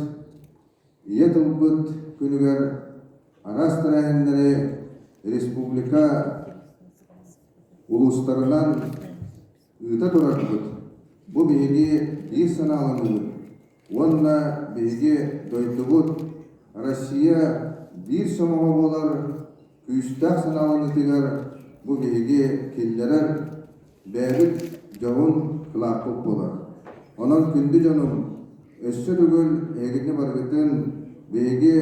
Ийэ тылбыт күнүгэр араас тэрээһиннэри республика улуустарынан ыыта турарбыт бу биһиги биир санааланыыбыт Уонна биһиги дойдубут Россия биир сомоҕо буолар күүстээх санааланыытыгар бу биһиги киллэрэр бэйэбит дьоһун кылааппыт буолар. Онон күндү дьонум, өссө төгүл эһигини барыгытын биһиги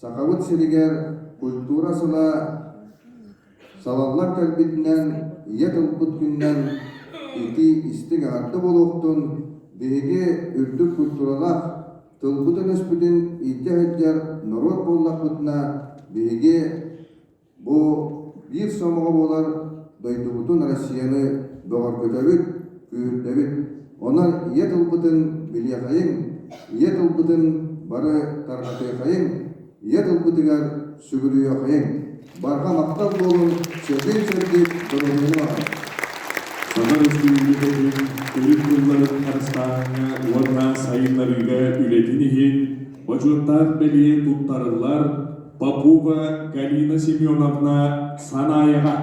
Сахабыт сиригэр культура сыла Салаллар кэлбитинэн, ийэ тылбыт күнүнэн итии истиҥ эҕэрдэ буолуохтун, биһиги үрдүк культуралаах, тылбытын-өспүтүн илдьэ сылдьар норуот буоллахпытына, биһиги бу биир сомоҕо буолар дойдубутун Россияны бөҕөргөтөбүт, күүһүрдэбит. Онон ийэ тылбытын билиэхэйиҥ, ийэ тылбытын бары тарҕатыахайыҥ, Ийэ тылбытыгар сүгүрүйүөххэйиҥ, барҕа махтал буолуҥ, чэгиэн-чэбдик доруобуйаны баҕарабыт. Саха Өрөспүүбүлүкэтин төрүт тылларын харыстааһыҥҥа уонна сайыннарыыга үлэтин иһин бочуоттаах бэлиэ туттарыллар Попова Галина Семеновна Санаева.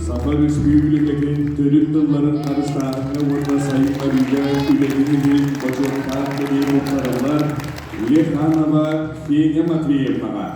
Саха Өрөспүүбүлүкэтин төрүт тылларын харыстааһыҥҥа уонна сайыннарыыга үлэтин иһин бочуоттаах бэлиэ туттарыллар Леханова Феня Матвеевнаҕа.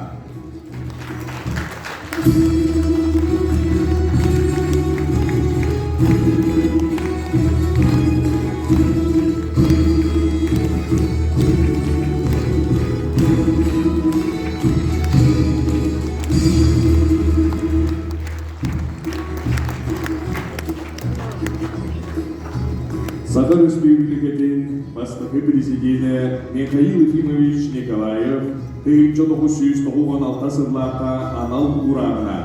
Саха Өрөспүүбүлүкэтин бастакы президенэ Михаил Ефимович Николаев 1996 сыллаахха анал уурааҕынан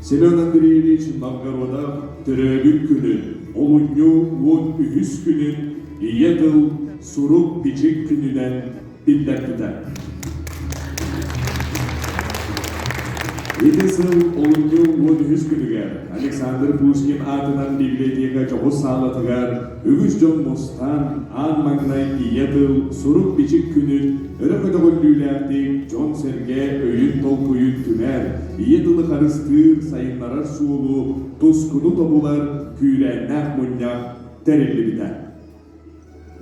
Семен Андреевич Новгородов төрөөбүт күнүн, олунньу 13 күнүн Ийэ тыл сурук-бичик күнүнэн биллэрбитэ. Ити сыл олунньу 13 күнүгэр Александр Пушкин аатынан библиотека дьоҕус саалатыгар үгүс дьон мустан, аан маҥнай ийэ тыл, сурук-бичик күнүн өрө көтөҕүллүүлээхтик дьон-сэргэ өйүн-толкуйун түмэр, ийэ тылы харыстыыр, сайыннарар суолу, тускуну тобулар күүрээннээх мунньах тэриллибитэ.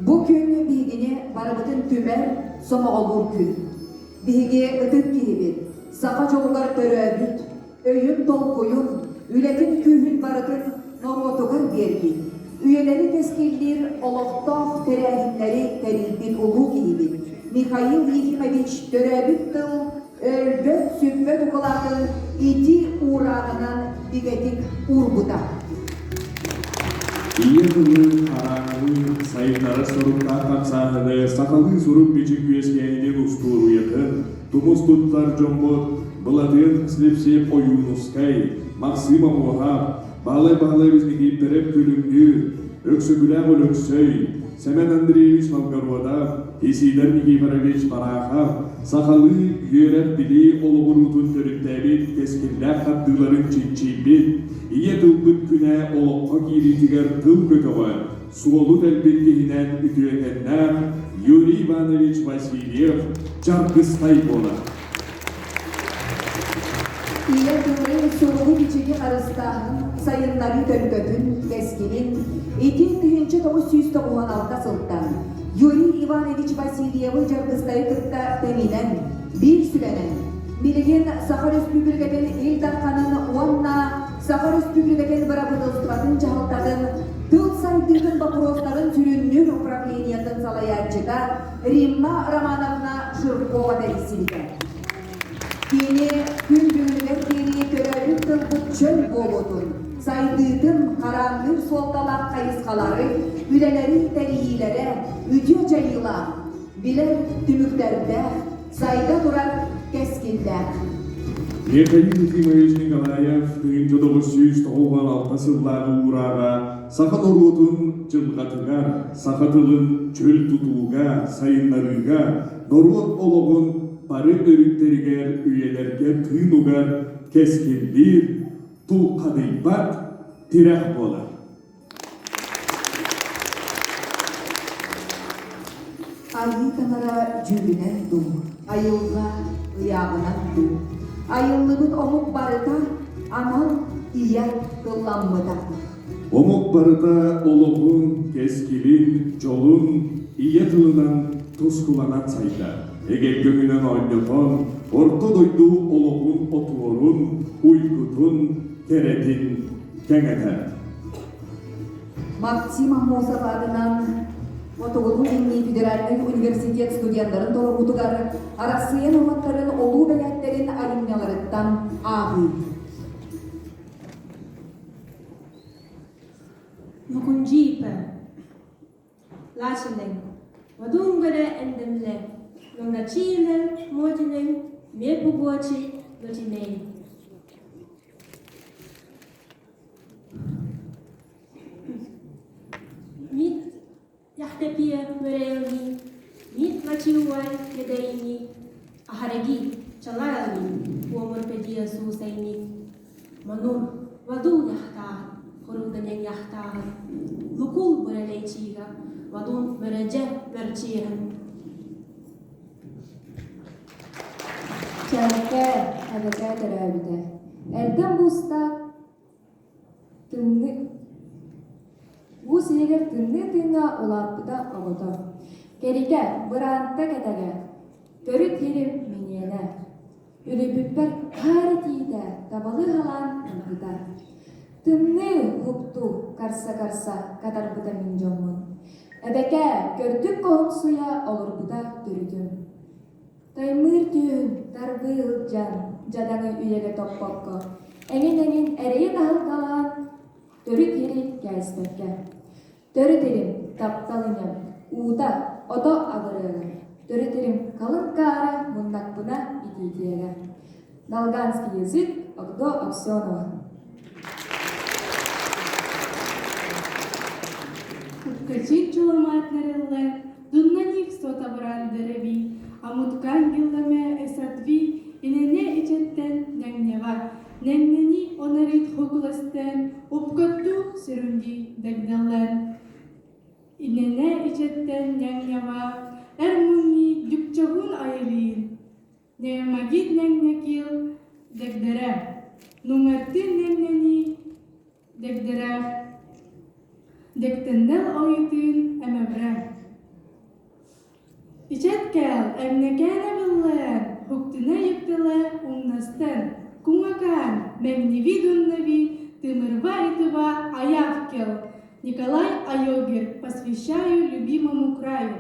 Бу күн биһигини барыбытын түмэр, сомоҕолуур күн. Биһиги ытык киһибит, саха дьолугар төрөөбүт, өйүн-толкуйун, үлэтин күүһүн барытын норуотугар биэрбит, үйэлэри кэскиллиир олохтоох тэрээһиннэри тэрийбит улуу киһибит Михаил Ефимович төрөөбүт тыл өлбөт-сүппэт укулаатын ити уурааҕынан бигэтик уурбута. Ийэ тылы хараҥалыы сайыннарар соруктаах хамсааһыны сахалыы сурук-бичик үөскээһинин устуоруйатын тумус туттар дьоммут Былатыан Слепсиев Ойуунускай, Максим Омуоһап, Баһылай Баһылаевич Никииппэрэп Күлүмнүүр, Өксөкүлээх Өлөксөй, Сэмэн Андреевич Новгородов, Исидор Никифорович Барахов сахалыы үөрэх-билии олоҕуруутун төрүттээбит кэскиллээх хардыыларын чинчийбит, ийэ тылбыт күнэ олоххо киириитигэр тыл көтөҕө, суолу тэлбит киһинэн үтүөкэннээх Юрий Иванович Васильев Чаргыстай буолар. Ийэ тылы суругу-бичиги харыстааһын, сайыннарыы төлкөтүн, кэскилин ити 1996 сылтан Юрий Иванович Васильевы Дьаргыстайы кытта тэҥинэн, биир сүбэнэн, билигин Саха Өрөспүүбүлүкэтин Ил Дарханын уонна Саха Өрөспүүбүлүкэтин Бырабыыталыстыбатын дьаһалтатын тыл сайдыытын боппуруостарын сүрүннүүр управлениетын салайааччыта Римма Романовна Жиркова тэрийсибитэ. Кини күн бүгүнүгэр диэри төрөөбүт тылбыт чөл буолуутун, сайдыытын хараанныыр суолталаах хайысхалары, үлэлэри тэрийиилэрэ үтүө дьайыылаах, билэр түмүктэрдээх, сайда турар кэскиллээх. Михаил Ефимович Николаев 1996 сыллааҕы уурааҕа саха норуотун дьылҕатыгар, саха тылын чөл тутууга, сайыннарыыга, норуот олоҕун бары өрүттэригэр үйэлэргэ тыын угар кэскиллиир, тулхадыйбат тирэх буолар. Айыы таҥара дьүүлүнэн дуу, айылҕа ыйааҕынан дуу, айыллыбыт омук барыта анал ийэ тылламмыта. Омук барыта олоҕун, кэскилин, дьолун ийэ тылынан тускуланан сайдар. Эгэлгэ өҥүнэн оонньотон, орто дойду олоҕун отуорун, уйгутун, кэрэтин кэҥэтэр. Максим Аммосов аатынан Хотугулуу-Илиҥҥи федеральнай университет студеннарын толоруутугар Арассыыйа норуоттарын улуу бэйээттэрин айымньыларыттан ааҕыы. Мукунджипа Лачинeng Вадунгара эндемле Лонгачилен Мотинeng Мепугуачи Лотиней Мит Яхтепия Мөрелни Мит Мачиуай Медейни Ахараги Чалаални Уомурпедия Суусайни Манур Вадул яхтааһын Хоругданьаҥ яхтааһын Лукул Быралейчиига Вадун Мөрөдьэ Мөрчиэһин Чэркэ, эбэкээ төрөөбүтэ. Эрдэн буста Тымныы Уус иһигэр тымныы тыыҥҥа улааппыта оҕото. Кэритэ, быраанта кэтэгэ, төрүт иһирим миниэнэ. Үлүйбүппэр хаары тиитэ табалыы халаан ылбыта. Тымныы уһуктуу карса-карса катарбыта мин дьоммун. Эбэкээ, көрдүк хоһумсуйа олорбута төрүтүм. Таймыыр түөһүн тарбыы сылдьан, дьадаҥы үйэгэ топпокко, эҥин-эҥин эрэйи таһылҕалаан, төрүт ири кээспэккэ. Төрүт ирим, таптал инэм, уута, ото абырыаҕа, төрүт ирим халыҥ хаара муннакпына итиитиэҕэ. Долганский язык Огдо Аксенова. Уткачи чуламаатнарыллан дуннаник сотобрандереви, амуткан гилламе эсатви инене ичеттен няҥнева. сүрүнди дэгдэллэн Инэнэ ичэттэн няҥнява эр муҥни дьүкчэгун айылиин Нэмагит нэҥнэкил дэгдэрэ Нуҥартын нэҥнэни дэгдэрэ Дэктэннэл ойутуун эмэбрэ Ичэт кээл эҥнэкээн эбиллээн, Һуктуна юктылэ умнастан, Куҥакаан, мэҥниви дуннави, Тымырба итыба аяв кел. Николай Айогир, посвящаю любимому краю.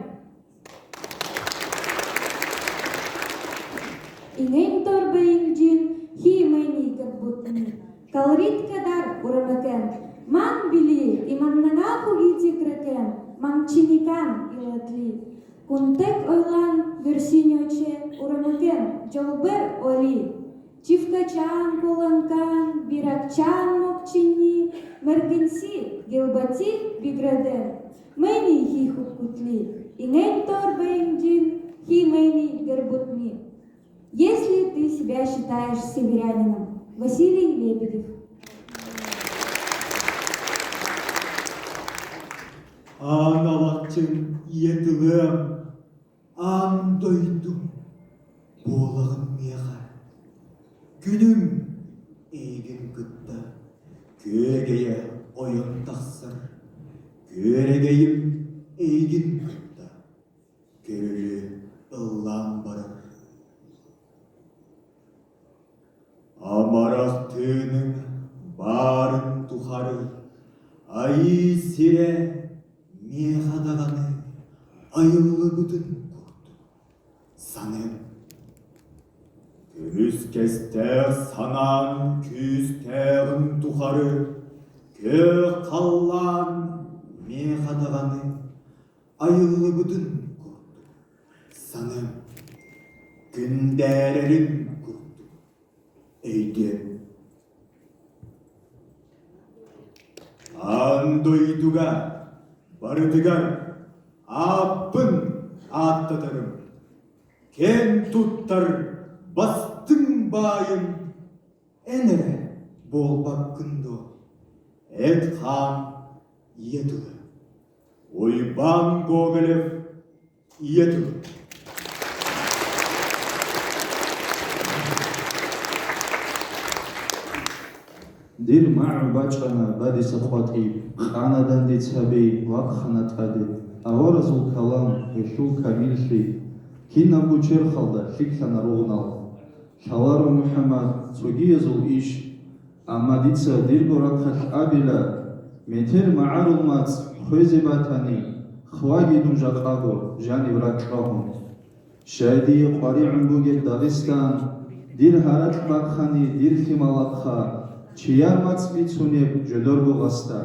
Иҥэҥ торбайыҥдьин химэни кырбутни, Колорит кадар урамакен, Ман били иманнана хугити кракен, Маңчиникан илатли. Кунтек ойлан гөрсинюче урамакен жолбер оли. Чивкачан куланкан, биракчан мокчини, Мергенси гилбати биграден, Мэни хихукутли, Иҥэҥ торбайыҥдьин химэни гербутни. Если ты себя считаешь северянином. Василий Лебедев. Аан алахчын ийэ тылыам, аан дойдум, буолаҕын миэхэ. Күнүм эйигин кытта күөгэйэ ойон тахсар, күөрэгэйим эйигин кытта көрүлү ыллаан барар. Амарах тыыныҥ баарын тухары айыы сирэ миэхэ даҕаны айыллыбытын курдук саныам. Көмүскэстээх санаан күүстээҕин тухары күөх халлаан миэхэ даҕаны айыллыбытын курдук саныам, күндээрэрин курдук өйдүөм. Аан дойдуга барытыгар ааппын ааттатарым, киэн туттар бастыҥ баайым эн эрэ буолбаккын дуо, эт-хаан ийэ тыла. Уйбаан Гоголев ийэ тылы. Дир магӀу бачӀана бадиса хъватӀиб, къанаданди цаби вахъхӀана тӀаде, аваразул калам гьелъул камиллъи, кинабго черхалда лъиклъана ругънал. Лъаларо МухӀамад цогиязул иш, амма дица дирго рахъалъ абила, метер магӀарул мацӀ хвезе батани, хваги дун жакъаго жаниб рачӀвагьун. Шайдие къваригӀун бугеб Дагъистан, дир гьаралъ бахъани дир лъималахъа, чияр мацӀ бицунеб жодорго гъасда.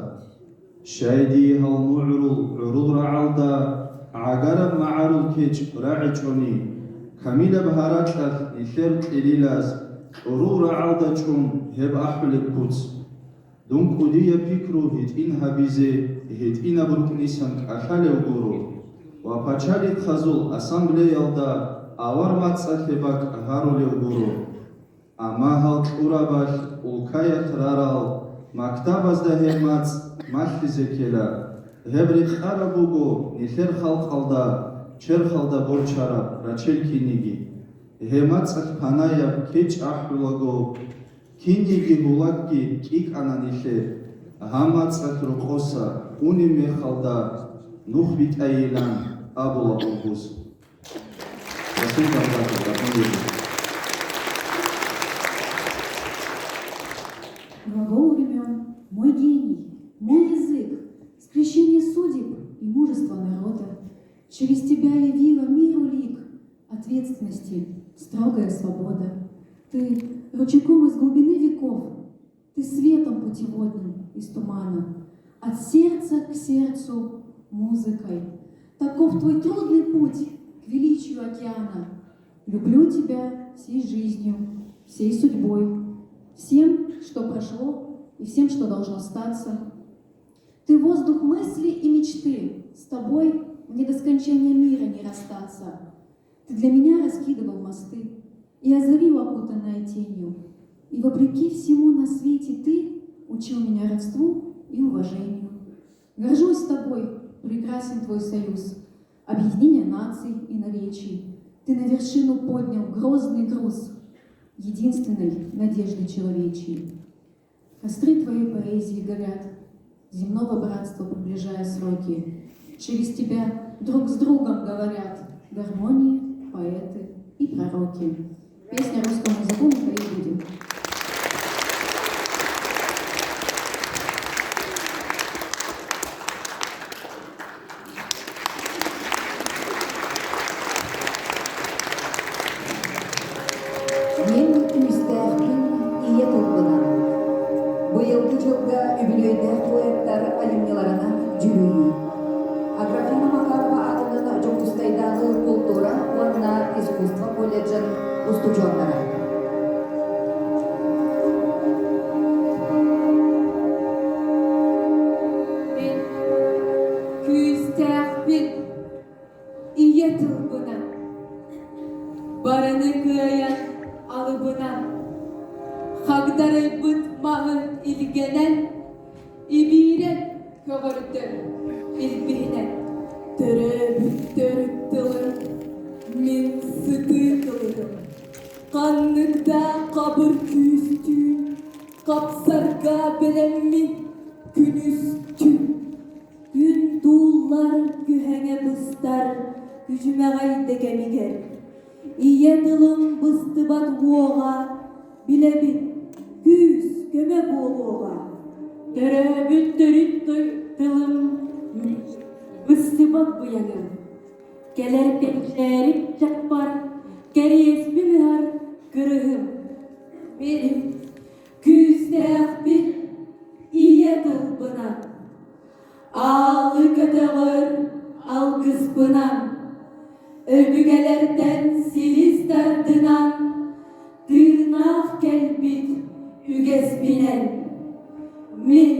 Шайдие гьал мугӀрул гӀурул рагӀалда, гӀагараб магӀарул кечӀ рагӀичӀони, Камилаб гьаралъалъ нилъер кьирилаз, чӀурул рагӀалда чӀун гьеб ахӀулеб куц. Дун кӀудия пикру гьитӀин гьабизе гьитӀинаб рукӀнисан кӀалъалев гуро, ва пачалихъазул ассамблеялда авар мацӀалъе бакӀ гьарулев гуро. Амма гьал чӀурабалъ улкаялъ рарал мактабазда гьеб мацӀ малъизе ккела, гьеб рекъараб буго нилъер халкъалда черхалда борчараб рачел киниги. Гьеб мацӀалъ панаяб кечӀ ахӀулаго, киниги гьулакӀги кӀикӀана нилъер, гьаб мацӀалъ рокъоса унеб мехалда нух витӀайилан абула ургуз. Расул Гамзатов, Ратман Глагол времен, мой гений, мой язык, скрещение судеб и мужество народа. Через тебя явила миру лик ответственности, строгая свобода. Ты ручейком из глубины веков, ты светом путеводным из тумана, от сердца к сердцу музыкой. Таков твой трудный путь к величию океана. Люблю тебя всей жизнью, всей судьбой, всем, что прошло и всем, что должно статься. Ты воздух мысли и мечты, с тобой мне до скончания мира не расстаться. Ты для меня раскидывал мосты и озарил, окутанная тенью. И вопреки всему на свете ты учил меня родству и уважению. Горжусь тобой, прекрасен твой союз, Объединение наций и наречий. Ты на вершину поднял грозный груз Единственной надежды человечьей. Костры твоей поэзии горят, Земного братства приближая сроки. Через тебя друг с другом говорят Гармонии, поэты и пророки. Песня русскому языку Михаил Дудин. Мин күүстээхпин ийэ тылбынан. Быйылгы дьылга үбүлүөйдээх поэттар айымньыларынан дьүһүйүү. Аграфена Макарова аатынан Дьокуускайдааҕы култуура уонна искусство колледжын устудьуоннара. Мин күүстээхпин ийэ тылбынан, барыны кыайан алыбынан, хагдарыйбыт маһы илгэнэн, ибиирэн көҕөрдөр илбиһинэн. Төрөөбүт төрүт тылым мин сытыы кылыһым, ханнык да хабыр күүстүүн хапсарга бэлэммин күнүс түүн. Күн тууллар, күһэҥэ быстар, күчүмэҕэй да кэмигэр. Ийэ тылым быстыбат уоҕа, билэбин, күүс, көмө буолуоҕа. Төрөөбүт төрүт тылым быстыбат быйаҥым. Кэлэр кэнчээрим чаппар, кэриэспин ыһар кырыһым. Мин күүстээхпин ийэ тылбынан, аалы көтөҕөр алгыспынан, өбүгэлэртэн силис тардынан, тыыннаах кэлбит үгэспинэн. Мин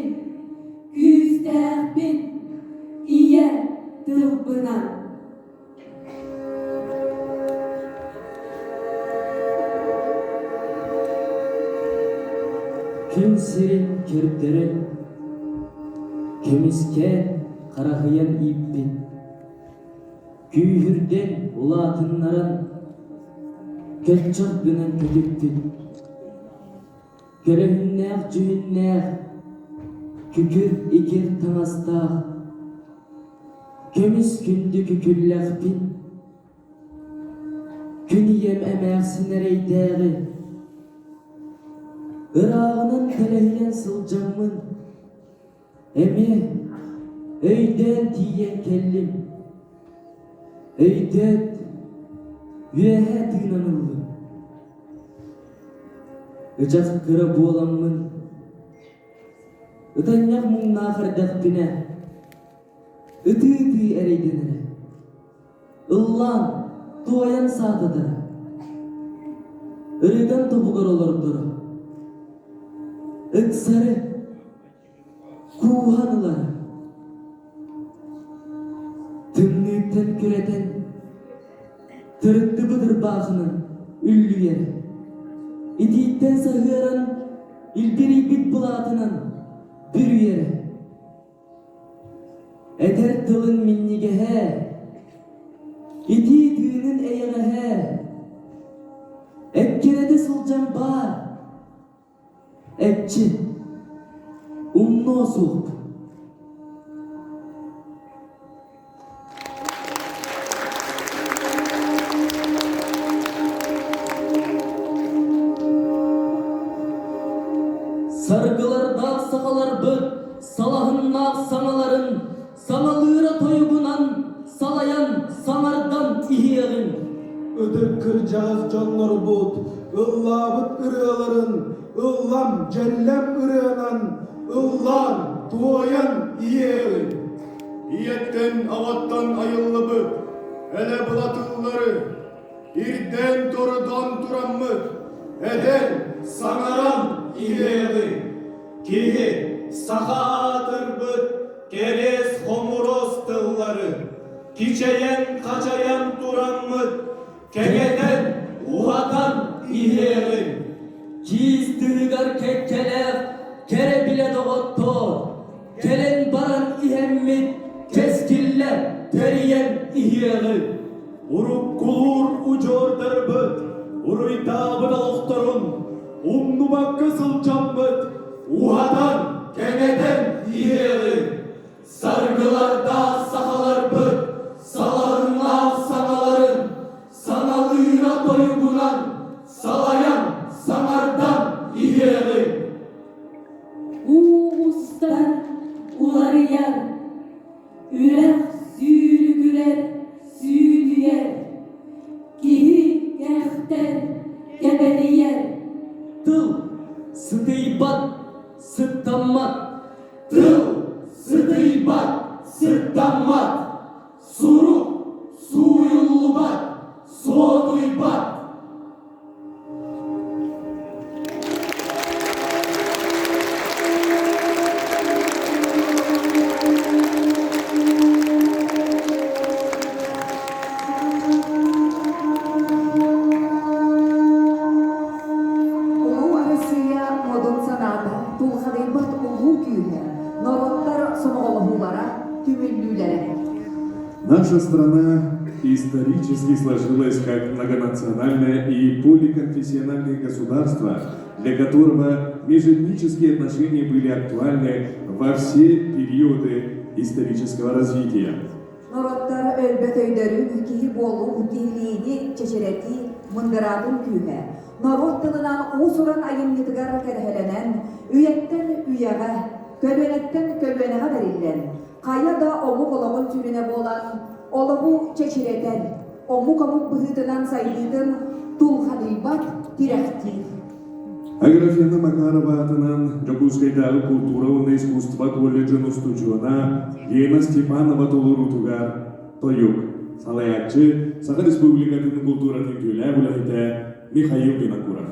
күүстээхпин ийэ тылбынан. Күн сирин көрдөрөн, көмүскээн, хараһыйан ииппит, күүһүрдэн, улаатыннаран, көччөх гынан көтүппүт, көрөһүннээх дьүһүннээх, күкүр икир таҥастаах, көмүс күндү күкүллэхпин, күн ийэм эмээхсин эрэйдээҕи, ырааҕынан тэлэһийэн сылдьаммын, эмиэ өйдөөн тиийэн кэллим. Өйдөөт, үөһэ тыынан ыллым. Ычах кыра буоламмын, ытанньах муҥнаах эрдэхпинэ, ытыы-ытыы эрэйдэнэрэ. Ыллаан, туойан саататара. Ырыган тобугар олордоро. Ыксары, кууһан ылара. Тымныыттан күрэтэн, тырыттыбыт ырбаахынан үллүйэрэ. Итииттэн саһыаран, илбирийбит былаатынан бүрүйэрэ. Этэр тылын минньигэһэ, итии тыынын эйэҕэһэ, эккирэтэ сылдьан баар, Экчи, умнуо суохпун. Саргылардаах сахаларбыт салаһыннаах саҥаларын саҥалыыра тойугунан салайан саҥардан иһиэҕиҥ. Ытык кырдьаҕас дьоннорбут ыллаабыт ырыаларын ыллам дьэллэм ырыанан ыллаан, туойан иһиэҕиҥ. Ийэттэн аҕаттан айыллыбыт элэ былатыллары ирдээн тородон тураммыт этэн саҥаран иһиэҕиҥ. Киһи саха аатырбыт кэриэс хомуруос тыллары кичэйэн-хачайан тураммыт кэҥэтэн, уһатан иһиэҕиҥ. Киис тыһыгар кэккэлээх кэрэ билэ доҕоттоор, кэлэн баран иһэр. иһэммит, кэскиллэ тэрийэн иһиэҕиҥ. Уруккулуур удьуордарбыт уруйдаабыт олохторун умнубакка сылдьаммыт, уһатан, кэҥэтэн иһиэҕиҥ. Саргылардаах сахаларбыт салаһыннаах саҥаларын саҥалыыра тойугунан салайан, саҥардан иһиэҕиҥ. Уу устар, уларыйар, үрэх сүүрүгүрэр, сүүрүйэр, киһи кэхтэр, кэбэлийэр. Тыл сытыйбат, сыттаммат. Тыл сытыйбат, сыттаммат. Сурук сууйуллубат, суотуйбат. Улуу Арассыыйа модун санаата, тулхадыйбат улуу күүһэ, норуоттар сомоҕолоһуулара, түмүллүүлэрэ. Наша страна исторически сложилась как многонациональное и поликонфессиональное государство, для которого межэтнические отношения были актуальны во все периоды исторического развития. Норуоттар өлбөт өйдөрүн, киһи буолуу, киһилиини чэчирэтии мындыраатын күүһэ, норуот тылынан уус-уран айымньытыгар кэрэһэлэнэн, үйэттэн үйэҕэ, көлүөнэттэн көлүөнэҕэ бэриллэн, хайа да омук олоҕун сүрүнэ буолан, олоҕу чэчирэтэр, омук-омук быһыытынан сайдыытын тулхадыйбат тирэхтиир. Аграфена Макарова аатынан Дьокуускайдааҕы култуура уонна искусство колледжын устудьуона Лена Степанова толоруутугар тойук, салайааччы Саха Республикатын култууратын үтүөлээх үлэһитэ Михаил Винокуров.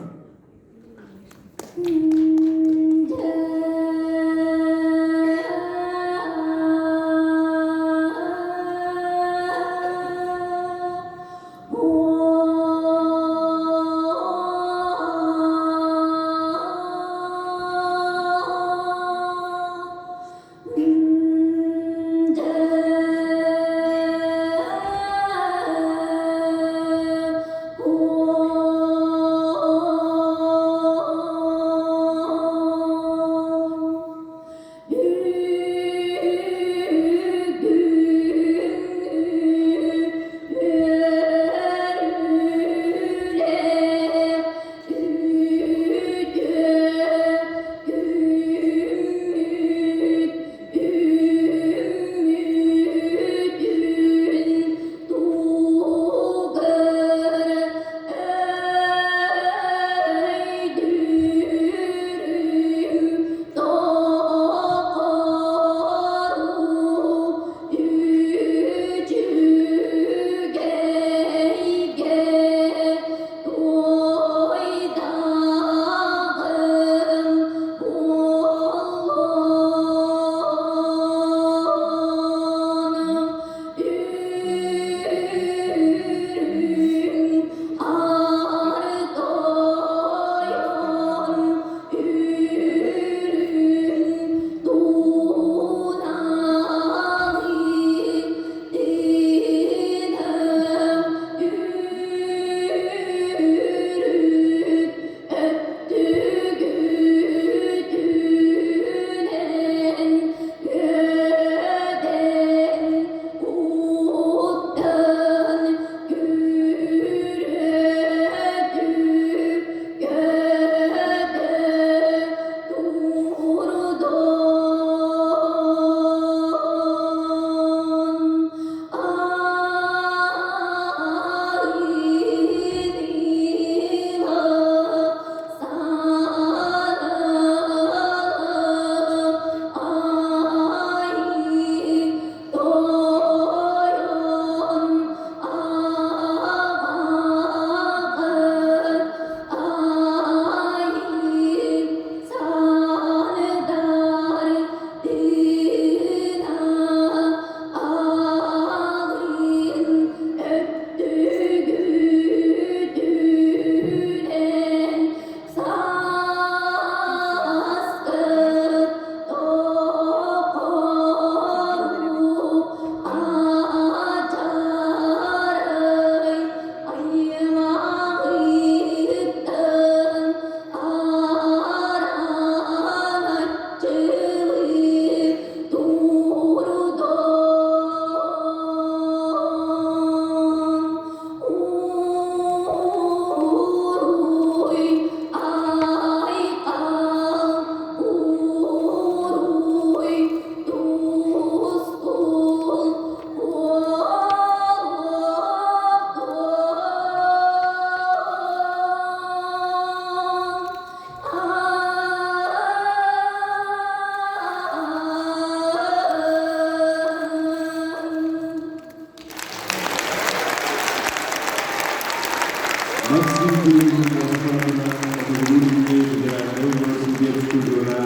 туризм уонна Хотугулуу-Илиҥҥи федеральнай университет устудьуона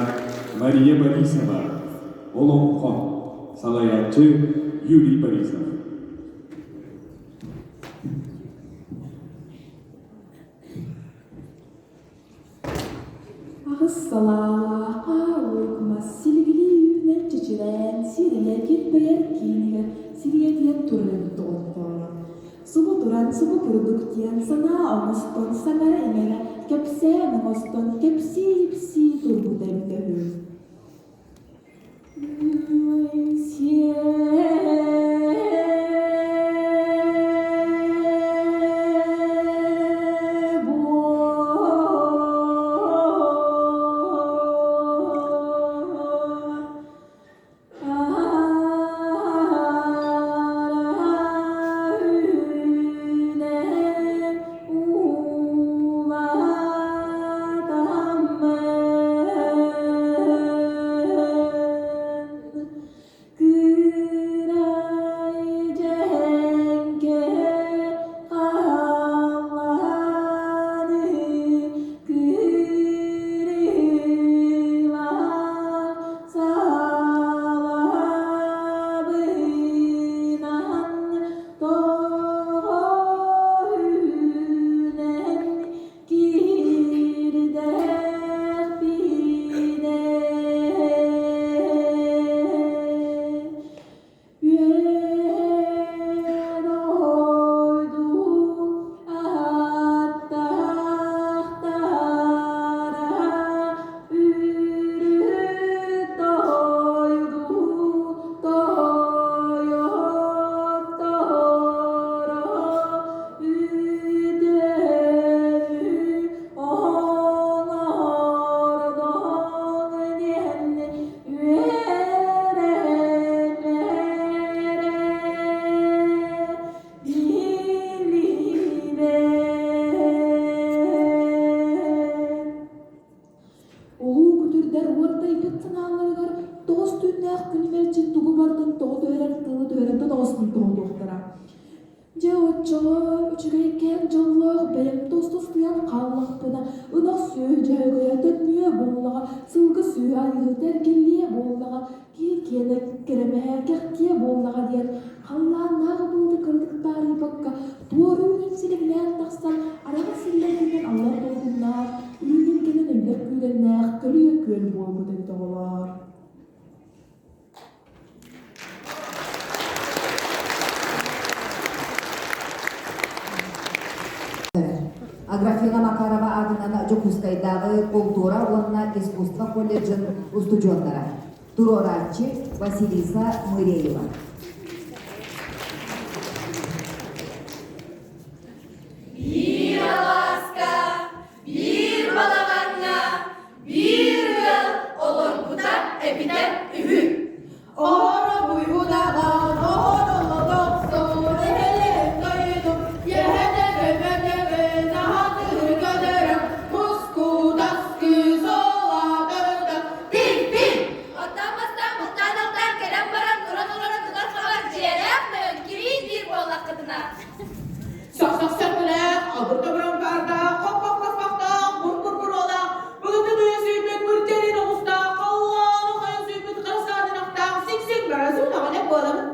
Мария Борисова, Олоҥхо, салайааччы Юрий Борисов. Аҕыс салаалаах аалык мас силигилии үүнэн чэчирээн сирийэ килбэйэр киинигэр сириэдийэн турар эбит доҕоттоор. Субу туран субу курдук диэн санаа оҥостон саҥара-иҥэрэ кэпсээн оҥостон кэпсии-ипсии турбута эбитэ үһү. Улуу күтүрдэр уордайбыт санааларыгар тоҕус түүннээх күн мэлдьи тугу бардын тоҕо түһэрэр тылы түһэрэн тоҕоскун тоҕотуохтара. Дьэ оччоҕо үчүгэйкээн дьоллоох бэйэм тостустуйан хааллахпына, ынах сүөһү дьөһөгөйө төннүө буоллаҕа, сылгы сүөһү айыыһыта эргиллиэ буоллаҕа, киһи киэнэ кэрэмэһэ кэхтиэ буоллаҕа диэн халлааннаах былыты кыратык таарыйбакка, туора үүнэн силигилээн тахсан, араҕас силлэринэн аллар долгуннаах, үрүҥ илгэнэн үллэр күүгэннээх көлүйэ күөл буолбут эбит оҕолоор. Аграфена Макарова аатынан Дьокуускайдааҕы култуура уонна искусство колледжын устудьуоннара, туруорааччы Василиса Мыреева. Биир алааска, биир балаҕаҥҥа, биир ыал олорбута эбитэ үһү. Оро буйудаҕан, оһоролотохсон, эһэлэһэн дойдум, иэһэтэ көмөтөбүн, аһатыы көдөрөм, мускутас кыыс олаатырда, Тил-тил! Оттон бастаан бултаан алтаан кэлэн баран туран олорон тутар хабар дьиэлээх нойон кириин диир буоллаххытына. Сах-сах-сахтылаах, абыр-табыран баардаах, хоп-хоп-хоспохтоох, бур-бур-буруолаах, былыты-быйа сүүрбүт бырдьарин оҕустаах, халлааны хайа сүүрбүт хара саадынахтаах, сик-сик бара суунаҕына буолабын.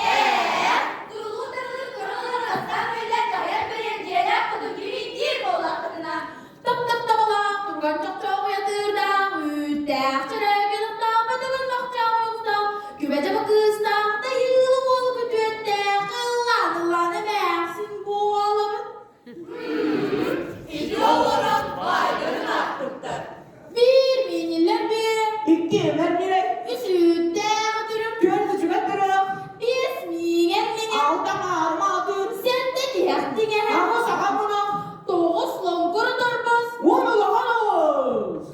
Ээ, турулуу-тарылыы туран олорон астаан үөллээн дьаһайан бэрийэн дьиэлээх хотун кириин диир буоллаххытына. Тап-тап-табалаах, турган чохчоох уйатыырдаах, үүттээх чөрөөкөн аттаах, батыгын бахчаах ойуктаах, күбэ-дьаба кыыстаах, дайыылы уол күтүөттээх, ыллаан-ыллаан эмээхсин буолабын. Ити олорон баайдарын аахпыттар. Биир мииниллэр биэ, икки эмэр мирэ, үс үүттээх өтөрүм, түөрт үчүгэй төрөх, биэс миигэн миҥэ, алта хаарма атыыр, сэттэ тиһэх тиҥэһэ, аҕыс аҕа мунах, тоҕус лоҥкур торбос, уон улахан оҕус.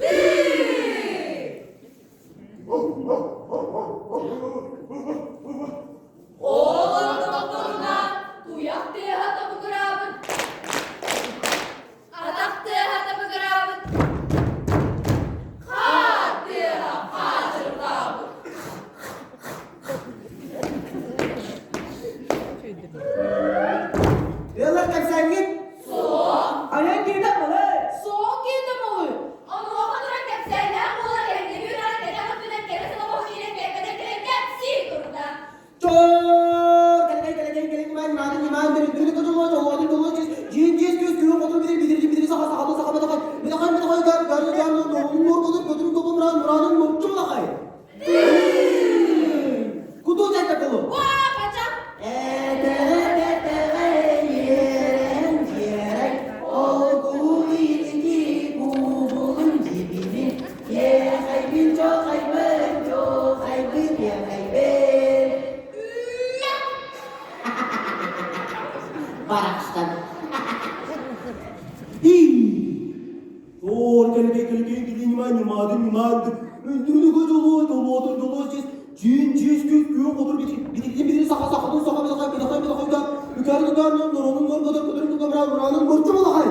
ньымаанды, өндүрүнү дьолуо, дьолуотун дьолуо чиэс, чиин чиэс күс күөх хотур битигин битири саха сахатын саха битахай битахай битахай да үкәрин үкәрин норонун нор көтөр көтөр көтөр буранын борчу балахай.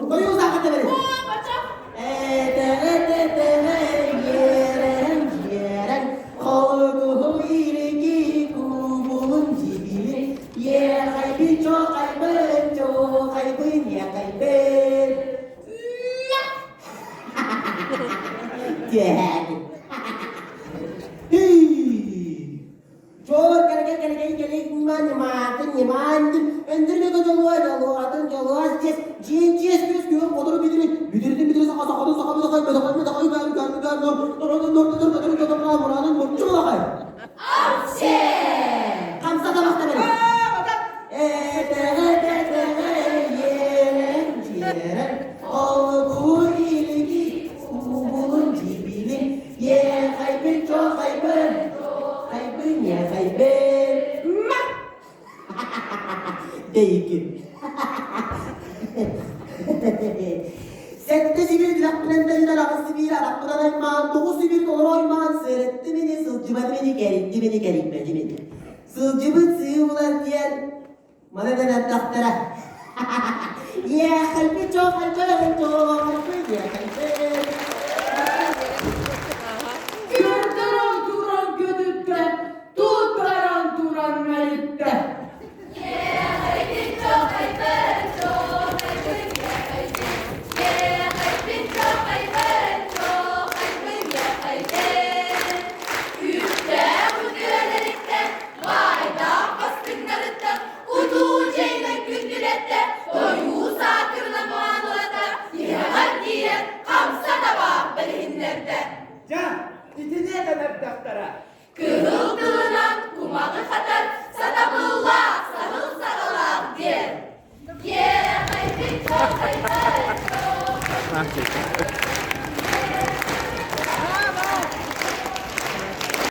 Тойу саха тебери. Чоор кэлэгэ кэлэгэ кэлэ ньымаан ньымаатын ньымаан өндүрүнэ дьолуо дьолуотун дьолуос дьиэс дьиэн дьиэс күөс күөх хотуру бүтүрү бүтүрүтүн бүтүрү саха сахатын саха бытахай бытахай бытахай үкээр үкээр үкээр нор норотун нор нор нор нор нор муранын мурчу балахай Хамса табахта бери Этэҕэ тэтэҕэ иэрэн дьиэрэн олгу илиги кубулун дьибилин Ехайбын чохайбын хайбын ехайбын ма Дейки Сэттэ сибиир дилэхпинэн тэһитэр аҕыс сибиир арахпынан аймаан тоҕус сибиир толору аймаан сырытты мини сылдьыбат мини кэрийди мини кэрийбэти мини сылдьыбыт сыы булар диэн маны да эттэхтэрэ Ехайбын чохайбын чохайбын ехайбын.